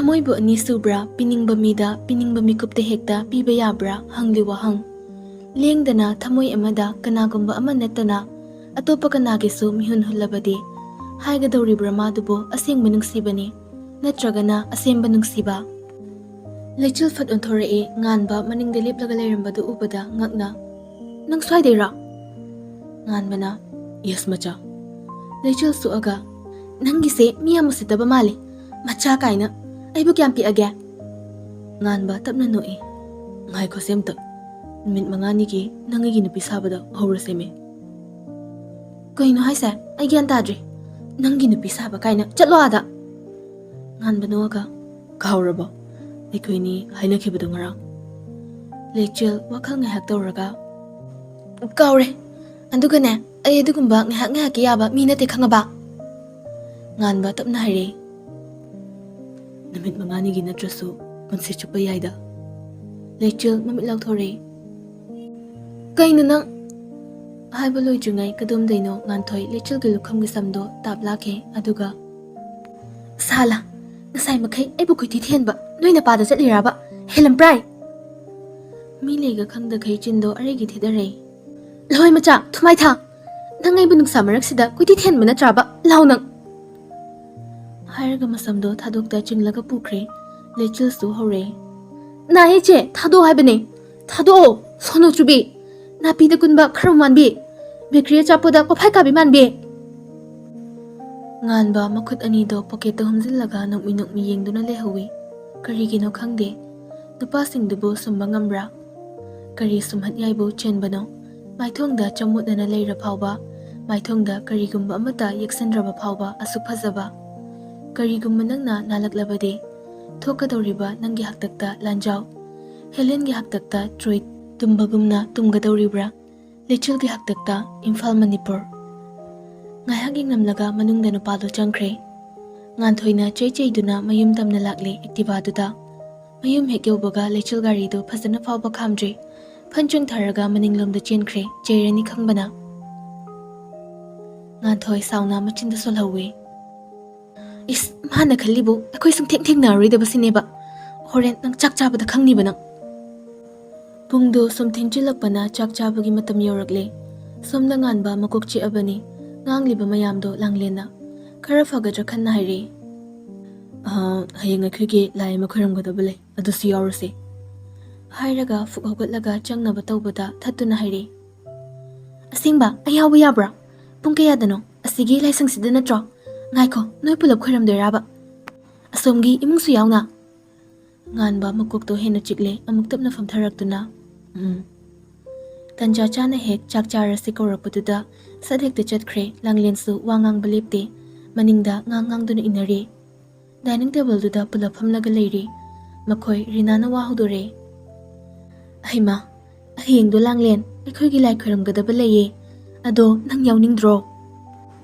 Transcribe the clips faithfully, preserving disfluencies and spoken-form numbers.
ꯊꯃꯣꯏꯕꯨ ꯑꯅꯤ ꯁꯨꯕ꯭ꯔꯥ, ꯄꯤꯅꯤꯡꯕ ꯃꯤꯗ ꯄꯤꯅꯤꯡꯕ ꯃꯤꯀꯨꯞꯇ ꯍꯦꯛꯇ ꯄꯤꯕ ꯌꯥꯕ꯭ꯔꯥ ꯍꯪꯂꯤ ꯋꯥꯍꯪ꯫ ꯂꯦꯡꯗꯅ ꯊꯃꯣꯏ ꯑꯃꯗ ꯀꯅꯥꯒꯨꯝꯕ ꯑꯃ ꯅꯠꯇꯅ ꯑꯇꯣꯞꯄ ꯀꯅꯥꯒꯤꯁꯨ ꯃꯤꯍꯨꯟ ꯍꯨꯜꯂꯕꯗꯤ ꯍꯥꯏꯒꯗꯧꯔꯤꯕ꯭ꯔꯥ ꯃꯥꯗꯨꯕꯨ ꯑꯁꯦꯡꯕ ꯅꯨꯡꯁꯤꯕꯅꯤ ꯅꯠꯇ꯭ꯔꯒꯅ ꯑꯁꯦꯝꯕ ꯅꯨꯡꯁꯤꯕ? ꯂꯩꯆꯤꯜ ꯐꯠ ꯑꯣꯟꯊꯣꯔꯛꯏ꯫ ꯉꯥꯟꯕ ꯃꯅꯤꯡꯗ ꯂꯦꯞꯂꯒ ꯂꯩꯔꯝꯕꯗꯨ ꯎꯕꯗ ꯉꯛꯅ, "ꯅꯪ ꯁ꯭ꯋꯥꯏꯗꯩꯔꯣ?" ꯉꯥꯟꯕꯅ, "Yes, ꯃꯆꯥ꯫" ꯂꯩꯆꯤꯜ ꯁꯣꯛꯑꯒ, "ꯅꯪꯒꯤꯁꯦ ꯃꯤ ꯌꯥꯝ ꯎꯁꯤꯠꯇꯕ ꯃꯥꯜꯂꯤ꯫ ꯃꯆꯥ ꯀꯥꯏꯅ꯫ ꯑꯩꯕꯨ ꯀꯌꯥꯝ ꯄꯤꯛꯑꯒꯦ?" ꯉꯥꯟꯕ ꯇꯞꯅ ꯅꯣꯛꯏ꯫ "ꯉꯥꯏꯈꯣꯁꯦ ꯑꯝꯇ꯫ ꯅꯨꯃꯤꯠ ꯃꯉꯥꯅꯤꯒꯤ ꯅꯪ ꯑꯩꯒꯤ ꯅꯨꯄꯤ ꯁꯥꯕꯗꯣ ꯍꯧꯔꯁꯦꯃꯦ꯫" "ꯀꯩꯅꯣ ꯍꯥꯏꯁꯦ? ꯑꯩ ꯒ꯭ꯌꯥꯟ ꯇꯥꯗ꯭ꯔꯤ꯫ ꯅꯪꯒꯤ ꯅꯨꯄꯤ ꯁꯥꯕ ꯀꯥꯏꯅ꯫ ꯆꯠꯂꯣ ꯑꯥꯗ!" ꯉꯥꯟꯕ ꯅꯣꯛꯑꯒ, "ꯀꯥꯎꯔꯕꯣ? ꯑꯩꯈꯣꯏꯅꯤ ꯍꯥꯏꯅꯈꯤꯕꯗꯣ ꯉꯔꯥꯡ?" ꯂꯩꯆꯤꯜ ꯋꯥꯈꯜ ꯉꯥꯏꯍꯥꯛ ꯇꯧꯔꯒ, "ꯀꯥꯎꯔꯦ꯫ ꯑꯗꯨꯒꯅꯦ, ꯑꯩ ꯑꯗꯨꯒꯨꯝꯕ ꯉꯥꯏꯍꯥꯛ ꯉꯥꯏꯍꯥꯛꯀꯤ ꯌꯥꯕ ꯃꯤ ꯅꯠꯇꯦ, ꯈꯪꯉꯕ?" ꯉꯥꯟꯕ ꯇꯞꯅ ꯍꯥꯏꯔꯛꯏ꯫ "ꯅꯨꯃꯤꯠ ꯃꯉꯥꯅꯤꯒꯤ ꯅꯠꯇ꯭ꯔꯁꯨ ꯄꯨꯟꯁꯤ ꯆꯨꯞꯄ ꯌꯥꯏꯗ꯫" ꯂꯩꯆꯤꯜ ꯃꯃꯤꯠ ꯂꯥꯎꯊꯣꯔꯛꯏ꯫ "ꯀꯩꯅꯣ ꯅꯪ?" ꯍꯥꯏꯕ ꯂꯣꯏꯗ꯭ꯔꯤꯉꯩ ꯀꯗꯣꯝꯗꯩꯅꯣ ꯉꯥꯟꯊꯣꯏ ꯂꯩꯆꯤꯜꯒꯤ ꯂꯨꯈꯝꯒꯤ ꯁꯝꯗꯣ ꯇꯥꯞ ꯂꯥꯛꯈꯤ, ꯑꯗꯨꯒ, "ꯁꯥꯂꯥ, ꯉꯁꯥꯏ ꯃꯈꯩ ꯑꯩꯕꯨ ꯀꯣꯏꯊꯤ ꯊꯤꯍꯟꯕ ꯅꯣꯏ ꯅꯄꯥꯗ ꯆꯠꯂꯤꯔꯕ? ꯍꯦꯂꯝꯄ꯭ꯔꯥꯏ!" ꯃꯤ ꯂꯩꯒ ꯈꯪꯗꯈꯩ ꯆꯤꯟꯗꯣ ꯑꯔꯩꯒꯤ ꯊꯤꯗꯔꯩ꯫ "ꯂꯋꯥꯏ ꯃꯆꯥ, ꯊꯨꯃꯥꯏꯊꯥ! ꯅꯪ ꯑꯩꯕꯨ ꯅꯨꯡꯁꯥ ꯃꯔꯛꯁꯤꯗ ꯀꯣꯏꯊꯤ ꯊꯤꯍꯟꯕ ꯅꯠꯇ꯭ꯔꯕ? ꯂꯥꯎ ꯅꯪ!" ꯍꯥꯏꯔꯒ ꯃꯁꯝꯗꯣ ꯊꯥꯗꯣꯛꯇ ꯆꯤꯡꯂꯒ ꯄꯨꯈ꯭ꯔꯦ꯫ ꯂꯩꯆꯤꯜꯁꯨ ꯍꯧꯔꯦ꯫ "ꯅꯥꯍꯦ ꯆꯦ, ꯊꯥꯗꯣꯛꯑꯣ ꯍꯥꯏꯕꯅꯦ! ꯊꯥꯗꯣꯛꯑꯣ, ꯁꯣꯅꯣ ꯆꯨꯕꯤ! ꯅꯥꯄꯤꯗ ꯀꯨꯟꯕ ꯈꯔꯧ ꯃꯥꯟꯕꯤ! ꯕꯦꯀ꯭ꯔꯤ ꯑꯆꯥꯄꯣꯠꯇ ꯀꯣꯐꯥꯏ ꯀꯥꯕꯤ ꯃꯥꯟꯕꯤ!" ꯉꯥꯟꯕ ꯃꯈꯨꯠ ꯑꯅꯤꯗꯣ ꯄꯣꯀꯦꯠꯇ ꯍꯨꯝꯖꯤꯜꯂꯒ ꯅꯣꯛꯃꯤ ꯅꯣꯛꯃꯤ ꯌꯦꯡꯗꯨꯅ ꯂꯩꯍꯧꯏ꯫ ꯀꯔꯤꯒꯤꯅꯣ ꯈꯪꯗꯦ, ꯅꯨꯄꯥꯁꯤꯡꯗꯨꯕꯨ ꯁꯨꯝꯕ ꯉꯝꯕ꯭ꯔꯥ? ꯀꯔꯤ ꯁꯨꯝꯍꯠ ꯌꯥꯏꯕꯨ ꯆꯦꯟꯕꯅꯣ? ꯃꯥꯏꯊꯣꯡꯗ ꯆꯃꯣꯠꯅꯅ ꯂꯩꯔ ꯐꯥꯎꯕ, ꯃꯥꯏꯊꯣꯡꯗ ꯀꯔꯤꯒꯨꯝꯕ ꯑꯃꯠꯇ ꯌꯦꯛꯁꯟꯗ꯭ꯔꯕ ꯐꯥꯎꯕ ꯑꯁꯨꯛ ꯐꯖꯕ? ꯀꯔꯤꯒꯨꯝꯕ ꯅꯪꯅ ꯅꯥꯜꯂꯛꯂꯕꯗꯤ, ꯊꯣꯛꯀꯗꯧꯔꯤꯕ ꯅꯪꯒꯤ ꯍꯥꯛꯇꯛꯇ ꯂꯥꯟꯖꯥꯎ, ꯍꯦꯂꯦꯟꯒꯤ ꯍꯥꯛꯇꯛꯇ ꯇ꯭ꯔꯣꯏ ꯇꯨꯝꯕꯒꯨꯝꯅ ꯇꯨꯝꯒꯗꯧꯔꯤꯕ꯭ꯔꯥ? ꯂꯩꯆꯤꯜꯒꯤ ꯍꯥꯛꯇꯛꯇ ꯏꯝꯐꯥꯜ, ꯃꯅꯤꯄꯨꯔ꯫ ꯉꯥꯏꯍꯥꯛ ꯌꯦꯡꯂꯝꯂꯒ ꯃꯅꯨꯡꯗ ꯅꯨꯄꯥꯗꯨ ꯆꯪꯈ꯭ꯔꯦ꯫ ꯉꯥꯟꯊꯣꯏꯅ ꯆꯩ ꯆꯩꯗꯨꯅ ꯃꯌꯨꯝ ꯇꯝꯅ ꯂꯥꯛꯂꯦ ꯑꯦꯛꯇꯤꯚꯥꯗꯨꯗ꯫ ꯃꯌꯨꯝ ꯍꯦꯛ ꯌꯧꯕꯒ ꯂꯩꯆꯤꯜ ꯒꯥꯔꯤꯗꯨ ꯐꯖꯅ ꯐꯥꯎꯕ ꯈꯥꯝꯗ꯭ꯔꯤ꯫ ꯐꯟ ꯆꯣꯡꯊꯔꯒ ꯃꯅꯤꯡꯂꯣꯝꯗ ꯆꯦꯟꯈ꯭ꯔꯦ, ꯆꯩꯔꯅꯤ ꯈꯪꯕꯅ꯫ ꯉꯥꯟꯊꯣꯏ ꯁꯥꯎꯅ ꯃꯆꯤꯟꯗ ꯁꯣꯜꯍꯧꯋꯤ꯫ ꯏꯁ, ꯃꯥꯅ ꯈꯜꯂꯤꯕꯨ ꯑꯩꯈꯣꯏ ꯁꯨꯝ ꯊꯦꯡ ꯊꯦꯡꯅꯔꯣꯏꯗꯕꯁꯤꯅꯦꯕ꯫ ꯍꯣꯔꯦꯟ ꯅꯪ ꯆꯥꯛ ꯆꯥꯕꯗ ꯈꯪꯅꯤꯕ ꯅꯪ꯫ ꯄꯨꯡꯗꯣ ꯁꯨꯝ ꯊꯦꯡꯖꯤꯜꯂꯛꯄꯅ ꯆꯥꯛ ꯆꯥꯕꯒꯤ ꯃꯇꯝ ꯌꯧꯔꯛꯂꯦ꯫ ꯁꯣꯝꯗ ꯉꯥꯟꯕ ꯃꯀꯣꯛ ꯆꯤꯛꯑꯕꯅꯤ꯫ ꯉꯥꯡꯂꯤꯕ ꯃꯌꯥꯝꯗꯣ ꯂꯥꯡꯂꯦꯟꯅ꯫ ꯈꯔ ꯐꯒꯗ꯭ꯔꯥ ꯈꯟꯅ ꯍꯥꯏꯔꯛꯏ꯫ "ꯑ, ꯍꯌꯦꯡ ꯑꯩꯈꯣꯏꯒꯤ ꯂꯥꯏ ꯑꯃ ꯈꯣꯏꯔꯝꯒꯗꯕ ꯂꯩ, ꯑꯗꯨꯁꯨ ꯌꯥꯎꯔꯨꯁꯦ," ꯍꯥꯏꯔꯒ ꯐꯨꯛ ꯍꯧꯒꯠꯂꯒ ꯆꯪꯅꯕ ꯇꯧꯕꯗ ꯊꯠꯇꯨꯅ ꯍꯥꯏꯔꯛꯏ꯫ "ꯑꯁꯦꯡꯕ? ꯑꯩ ꯌꯥꯎꯕ ꯌꯥꯕ꯭ꯔꯥ? ꯄꯨꯡ ꯀꯌꯥꯗꯅꯣ? ꯑꯁꯤꯒꯤ ꯂꯥꯏꯁꯪꯁꯤꯗ ꯅꯠꯇ꯭ꯔꯣ? ꯉꯥꯏꯈꯣ, ꯅꯣꯏ ꯄꯨꯂꯞ ꯈꯣꯏꯔꯝꯗꯣꯏꯔꯥꯕ? ꯑꯁꯣꯝꯒꯤ ꯏꯃꯨꯡꯁꯨ ꯌꯥꯎꯅ?" ꯉꯥꯟꯕ ꯃꯀꯣꯛꯇꯣ ꯍꯦꯟꯅ ꯆꯤꯛꯂꯦ, ꯑꯃꯨꯛ ꯇꯞꯅ ꯐꯝꯊꯔꯛꯇꯨꯅ, "ꯎꯝ꯫ ꯇꯟꯖꯥ ꯆꯥꯅ ꯍꯦꯛ ꯆꯥꯛ ꯆꯥꯔꯁꯤ ꯀꯧꯔꯛꯄꯗꯨꯗ ꯁꯠ ꯍꯦꯛꯇ ꯆꯠꯈ꯭ꯔꯦ꯫ ꯂꯥꯡꯂꯦꯟꯁꯨ ꯋꯥ ꯉꯥꯡꯕ ꯂꯦꯞꯇꯦ꯫ ꯃꯅꯤꯡꯗ ꯉꯥꯡ ꯉꯥꯡꯗꯨꯅ ꯏꯟꯅꯔꯤ꯫ ꯗꯥꯏꯅꯤꯡ ꯇꯦꯕꯜꯗꯨꯗ ꯄꯨꯂꯞ ꯐꯝꯂꯒ ꯂꯩꯔꯤ꯫ ꯃꯈꯣꯏ ꯔꯤꯅꯥꯅ ꯋꯥ ꯍꯧꯗꯣꯔꯛꯑꯦ꯫ "ꯍꯩꯃꯥ, ꯍꯌꯦꯡꯗꯣ ꯂꯥꯡꯂꯦꯟ, ꯑꯩꯈꯣꯏꯒꯤ ꯂꯥꯏ ꯈꯣꯏꯔꯝꯒꯗꯕ ꯂꯩꯌꯦ꯫ ꯑꯗꯣ ꯅꯪ ꯌꯥꯎꯅꯤꯡꯗ꯭ꯔꯣ?"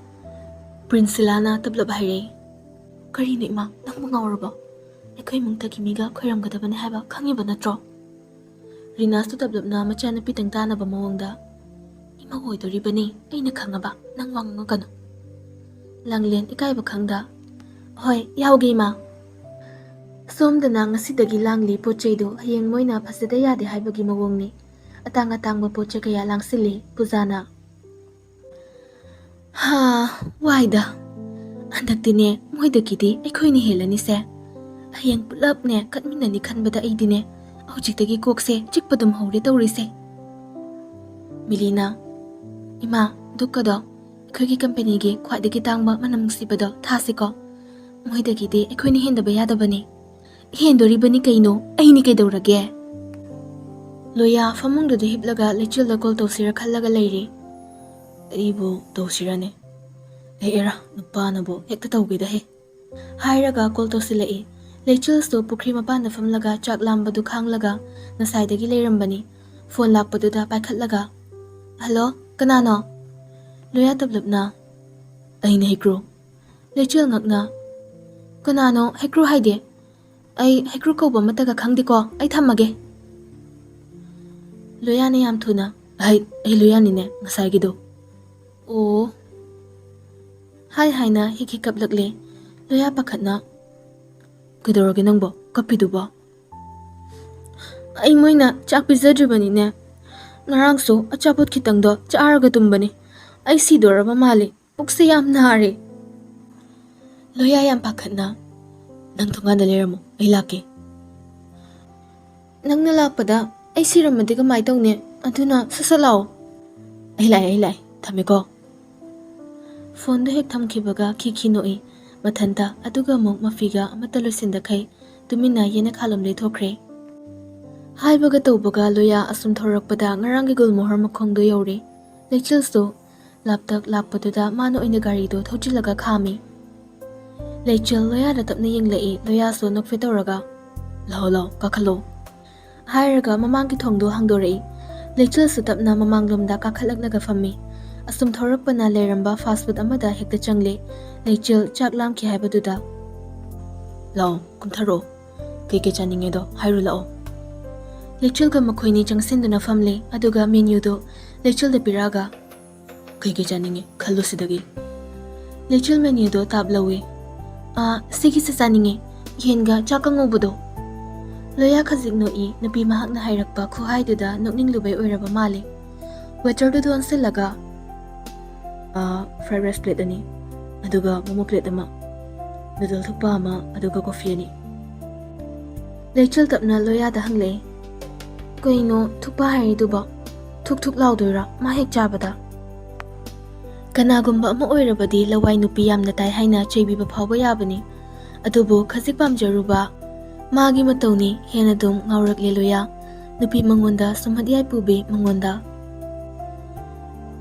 ꯄ꯭ꯔꯤꯟꯁꯤꯂꯥꯅ ꯇꯞꯂꯞ ꯍꯥꯏꯔꯛꯏ꯫ "ꯀꯔꯤꯅꯣ ꯏꯃꯥ, ꯅꯪꯕꯨ ꯉꯥꯎꯔꯕꯣ? ꯑꯩꯈꯣꯏ ꯏꯃꯨꯡꯇꯒꯤ ꯃꯤꯒ ꯈꯣꯏꯔꯝꯒꯗꯕꯅꯤ ꯍꯥꯏꯕ ꯈꯪꯉꯤꯕ ꯅꯠꯇ꯭ꯔꯣ?" ꯔꯤꯅꯥꯁꯨ ꯇꯞꯂꯞꯅ ꯃꯆꯥꯅꯨꯄꯤꯇꯪ ꯇꯥꯅꯕ ꯃꯑꯣꯡꯗ, "ꯏꯃꯧ ꯑꯣꯏꯗꯣꯔꯤꯕꯅꯤ, ꯑꯩꯅ ꯈꯪꯉꯕ, ꯅꯪ ꯋꯥ ꯉꯥꯡꯉꯛꯀꯅꯨ꯫" ꯂꯥꯡꯂꯦꯟ ꯏꯀꯥꯏꯕ ꯈꯪꯗ, "ꯍꯣꯏ, ꯌꯥꯎꯒꯦ ꯏꯃꯥ꯫ ꯁꯣꯝꯗꯅ ꯉꯁꯤꯗꯒꯤ ꯂꯥꯡꯂꯤ ꯄꯣꯠ ꯆꯩꯗꯣ ꯍꯌꯦꯡ ꯃꯣꯏꯅ ꯐꯖꯗ ꯌꯥꯗꯦ ꯍꯥꯏꯕꯒꯤ ꯃꯑꯣꯡꯅꯤ꯫ ꯑꯇꯥꯡ ꯑꯇꯥꯡꯕ ꯄꯣꯠ ꯆꯩ ꯀꯌꯥ ꯂꯥꯡꯁꯤꯜꯂꯤ ꯄꯨꯖꯥꯅ꯫ ꯍꯥ, ꯋꯥꯏꯗ꯫ ꯍꯟꯗꯛꯇꯤꯅꯦ, ꯃꯣꯏꯗꯒꯤꯗꯤ ꯑꯩꯈꯣꯏꯅ ꯍꯦꯜꯂꯅꯤꯁꯦ꯫ ꯍꯌꯦꯡ ꯄꯨꯂꯞꯅꯦ ꯀꯠꯃꯤꯟꯅꯅꯤ ꯈꯟꯕꯗ ꯑꯩꯗꯤꯅꯦ, ꯍꯧꯖꯤꯛꯇꯒꯤ ꯀꯣꯛꯁꯦ ꯆꯤꯛꯄ ꯑꯗꯨꯝ ꯍꯧꯔꯦ ꯇꯧꯔꯤꯁꯦ꯫" ꯃꯤꯂꯤꯅ, "ꯏꯃꯥ, ꯙꯨꯛꯀꯗꯣ ꯑꯩꯈꯣꯏꯒꯤ ꯀꯝꯄꯦꯅꯤꯒꯤ ꯈ꯭ꯋꯥꯏꯗꯒꯤ ꯇꯥꯡꯕ ꯃꯅꯝ ꯅꯨꯡꯁꯤꯕꯗꯣ ꯊꯥꯁꯤꯀꯣ꯫ ꯃꯣꯏꯗꯒꯤꯗꯤ ꯑꯩꯈꯣꯏꯅ ꯍꯦꯟꯗꯕ ꯌꯥꯗꯕꯅꯤ꯫" "ꯍꯦꯟꯗꯣꯔꯤꯕꯅꯤ ꯀꯩꯅꯣ, ꯑꯩꯅꯤ ꯀꯩꯗꯧꯔꯒꯦ?" ꯂꯣꯌꯥ ꯐꯃꯨꯡꯗꯨꯗ ꯍꯤꯞꯂꯒ ꯂꯩꯆꯤꯜꯗ ꯀꯣꯜ ꯇꯧꯁꯤꯔ ꯈꯜꯂꯒ ꯂꯩꯔꯤ꯫ "ꯑꯩꯕꯨ ꯇꯧꯁꯤꯔꯅꯦ? ꯑꯦ ꯑꯦꯔꯥ, ꯅꯨꯄꯥꯅꯕꯨ ꯍꯦꯛꯇ ꯇꯧꯒꯦꯗ ꯍꯦ꯫" ꯍꯥꯏꯔꯒ ꯀꯣꯜ ꯇꯧꯁꯤꯜꯂꯛꯏ꯫ ꯂꯩꯆꯤꯜꯁꯨ ꯄꯨꯈ꯭ꯔꯤ ꯃꯄꯥꯟꯗ ꯐꯝꯂꯒ ꯆꯥꯛ ꯂꯥꯝꯕꯗꯨ ꯈꯥꯡꯂꯒ ꯉꯁꯥꯏꯗꯒꯤ ꯂꯩꯔꯝꯕꯅꯤ꯫ ꯐꯣꯟ ꯂꯥꯛꯄꯗꯨꯗ ꯄꯥꯏꯈꯠꯂꯒ, "ꯍꯜꯂꯣ, ꯀꯅꯥꯅꯣ?" ꯂꯣꯌꯥ ꯇꯞꯂꯞꯅ, "ꯑꯩꯅ ꯍꯩꯀ꯭ꯔꯨ꯫" ꯂꯩꯆꯤꯜ ꯉꯛꯅ, "ꯀꯅꯥꯅꯣ ꯍꯩꯀ꯭ꯔꯨ ꯍꯥꯏꯗꯤ? ꯑꯩ ꯍꯩꯀ꯭ꯔꯨ ꯀꯧꯕ ꯑꯃꯠꯇꯒ ꯈꯪꯗꯦꯀꯣ, ꯑꯩ ꯊꯝꯃꯒꯦ꯫" ꯂꯣꯌꯥꯅ ꯌꯥꯝ ꯊꯨꯅ, "ꯍꯩ, ꯑꯩ ꯂꯣꯌꯥꯅꯤꯅꯦ, ꯉꯁꯥꯏꯒꯤꯗꯣ꯫" "ꯑꯣ꯫" ꯍꯥꯏ ꯍꯥꯏꯅ ꯍꯤꯛ ꯍꯤꯛ ꯀꯞꯂꯛꯂꯦ꯫ ꯂꯣꯌꯥ ꯄꯥꯈꯠꯅ, "ꯀꯩꯗꯧꯔꯒꯦ ꯅꯪꯕꯣ? ꯀꯞꯄꯤꯗꯨꯕꯣ?" "ꯑꯩ ꯃꯣꯏꯅ ꯆꯥꯛ ꯄꯤꯖꯗ꯭ꯔꯤꯕꯅꯤꯅꯦ꯫ ꯉꯔꯥꯡꯁꯨ ꯑꯆꯥꯄꯣꯠ ꯈꯤꯇꯪꯗꯣ ꯆꯥꯔꯒ ꯇꯨꯝꯕꯅꯤ꯫ ꯑꯩ ꯁꯤꯗꯣꯔꯕ ꯃꯥꯜꯂꯤ꯫ ꯄꯨꯛꯁꯦ ꯌꯥꯝ ꯅꯥꯔꯦ꯫" ꯂꯣꯌꯥ ꯌꯥꯝ ꯄꯥꯈꯠꯅ, "ꯅꯪ ꯊꯣꯡꯒꯥꯟꯗ ꯂꯩꯔꯝꯃꯣ, ꯑꯩ ꯂꯥꯛꯀꯦ꯫" "ꯅꯪꯅ ꯂꯥꯛꯄꯗ ꯑꯩ ꯁꯤꯔꯝꯃꯗꯤ ꯀꯃꯥꯏ ꯇꯧꯅꯤ? ꯑꯗꯨꯅ ꯁꯠ ꯁꯠ ꯂꯥꯛꯑꯣ꯫" "ꯑꯩ ꯂꯥꯛꯑꯦ, ꯑꯩ ꯂꯥꯛꯑꯦ, ꯊꯝꯃꯦꯀꯣ꯫" ꯐꯣꯟꯗꯣ ꯍꯦꯛ ꯊꯝꯈꯤꯕꯒ ꯈꯤ ꯈꯤ ꯅꯣꯛꯏ ꯃꯊꯟꯇ, ꯑꯗꯨꯒ ꯑꯃꯨꯛ ꯃꯐꯤꯒ ꯑꯃꯠꯇ ꯂꯣꯏꯁꯤꯟꯗꯈꯩ ꯇꯨꯃꯤꯟꯅ ꯌꯦꯅꯈꯥꯂꯣꯝꯗꯩ ꯊꯣꯛꯈ꯭ꯔꯦ꯫ ꯍꯥꯏꯕꯒ ꯇꯧꯕꯒ ꯂꯣꯌꯥ ꯑꯁꯨꯝ ꯊꯧꯔꯛꯄꯗ ꯉꯔꯥꯡꯒꯤ ꯒꯨꯜꯃꯣꯍꯔ ꯃꯈꯣꯡꯗꯣ ꯌꯧꯔꯦ꯫ ꯂꯩꯆꯤꯜꯁꯨ ꯂꯥꯞꯇꯛ ꯂꯥꯛꯄꯗꯨꯗ ꯃꯥꯅ ꯑꯣꯏꯅ ꯒꯥꯔꯤꯗꯣ ꯊꯧꯖꯤꯜꯂꯒ ꯈꯥꯝꯃꯤ꯫ ꯂꯩꯆꯤꯜ ꯂꯣꯌꯥꯗ ꯇꯞꯅ ꯌꯦꯡꯂꯛꯏ꯫ ꯂꯣꯌꯥꯁꯨ ꯅꯣꯛꯐꯦꯠ ꯇꯧꯔꯒ, "ꯂꯥꯛꯑꯣ, ꯂꯥꯛꯑꯣ, ꯀꯥꯈꯠꯂꯣ꯫" ꯍꯥꯏꯔꯒ ꯃꯃꯥꯡꯒꯤ ꯊꯣꯡꯗꯣ ꯍꯥꯡꯗꯣꯔꯛꯏ꯫ ꯂꯩꯆꯤꯜꯁꯨ ꯇꯞꯅ ꯃꯃꯥꯡꯂꯣꯝꯗ ꯀꯥꯈꯠꯂꯛꯂꯒ ꯐꯝꯃꯤ꯫ ꯑꯁꯨꯝ ꯊꯧꯔꯛꯄꯅ ꯂꯩꯔꯝꯕ ꯐꯥꯁ ꯐꯨꯗ ꯑꯃꯗ ꯍꯦꯛꯇ ꯆꯪꯂꯦ꯫ ꯂꯩꯆꯤꯜ ꯆꯥꯛ ꯂꯥꯝꯈꯤ ꯍꯥꯏꯕꯗꯨꯗ, "ꯂꯥꯛꯑꯣ, ꯀꯨꯝꯊꯔꯛꯑꯣ꯫ ꯀꯩꯀꯩ ꯆꯥꯅꯤꯡꯉꯦꯗꯣ ꯍꯥꯏꯔꯨ ꯂꯥꯛꯑꯣ꯫" ꯂꯩꯆꯤꯜꯒ ꯃꯈꯣꯏꯅꯤ ꯆꯪꯁꯤꯟꯗꯨꯅ ꯐꯝꯂꯦ, ꯑꯗꯨꯒ ꯃꯦꯅ꯭ꯌꯨꯗꯣ ꯂꯩꯆꯤꯜꯗ ꯄꯤꯔꯛꯑꯒ, "ꯀꯩꯀꯩ ꯆꯥꯅꯤꯡꯉꯦ ꯈꯜꯂꯨ ꯁꯤꯗꯒꯤ꯫" ꯂꯩꯆꯤꯜ ꯃꯦꯅ꯭ꯌꯨꯗꯣ ꯇꯥꯞ ꯂꯧꯏ꯫ "ꯑꯥ, ꯁꯤꯒꯤꯁꯦ ꯆꯥꯅꯤꯡꯉꯦ, ꯌꯦꯟꯒ ꯆꯥꯛꯀ ꯉꯧꯕꯗꯣ꯫" ꯂꯣꯌꯥ ꯈꯖꯤꯛ ꯅꯣꯛꯏ꯫ ꯅꯨꯄꯤ ꯃꯍꯥꯛꯅ ꯍꯥꯏꯔꯛꯄ ꯈꯨꯍꯥꯏꯗꯨꯗ ꯅꯣꯛꯅꯤꯡꯂꯨꯕꯩ ꯑꯣꯏꯔꯕ ꯃꯥꯜꯂꯤ꯫ ꯋꯦꯇꯔꯗꯨꯗ ꯑꯣꯟꯁꯤꯜꯂꯒ, "ꯑꯥ, ꯐ꯭ꯔꯥꯏꯗ ꯔꯥꯏꯁ ꯄ꯭ꯂꯦꯠ ꯑꯅꯤ, ꯑꯗꯨꯒ ꯃꯣꯃꯣ ꯄ꯭ꯂꯦꯠ ꯑꯃ, ꯅꯨꯗꯜ ꯊꯨꯛꯄ ꯑꯃ, ꯑꯗꯨꯒ ꯀꯣꯐꯤ ꯑꯅꯤ꯫" ꯂꯩꯆꯤꯜ ꯇꯞꯅ ꯂꯣꯌꯥꯗ ꯍꯪꯂꯛꯏ, "ꯀꯩꯅꯣ ꯊꯨꯛꯄ ꯍꯥꯏꯔꯤꯗꯨꯕꯣ? ꯊꯨꯛ ꯊꯨꯛ ꯂꯥꯎꯗꯣꯏꯔꯥ ꯃꯥ ꯍꯦꯛ ꯆꯥꯕꯗ?" ꯀꯅꯥꯒꯨꯝꯕ ꯑꯃ ꯑꯣꯏꯔꯕꯗꯤ ꯂꯋꯥꯏ ꯅꯨꯄꯤ ꯌꯥꯝꯅ ꯇꯥꯏ ꯍꯥꯏꯅ ꯆꯩꯕꯤꯕ ꯐꯥꯎꯕ ꯌꯥꯕꯅꯤ꯫ ꯑꯗꯨꯕꯨ ꯈꯖꯤꯛ ꯄꯥꯝꯖꯔꯨꯕ ꯃꯥꯒꯤ ꯃꯇꯧꯅꯤ ꯍꯦꯟꯅ ꯑꯗꯨꯝ ꯉꯥꯎꯔꯛꯂꯦ ꯂꯣꯌꯥ꯫ ꯅꯨꯄꯤ ꯃꯉꯣꯟꯗ ꯁꯨꯝꯍꯠ ꯌꯥꯏ ꯄꯨꯕꯤ ꯃꯉꯣꯟꯗ꯫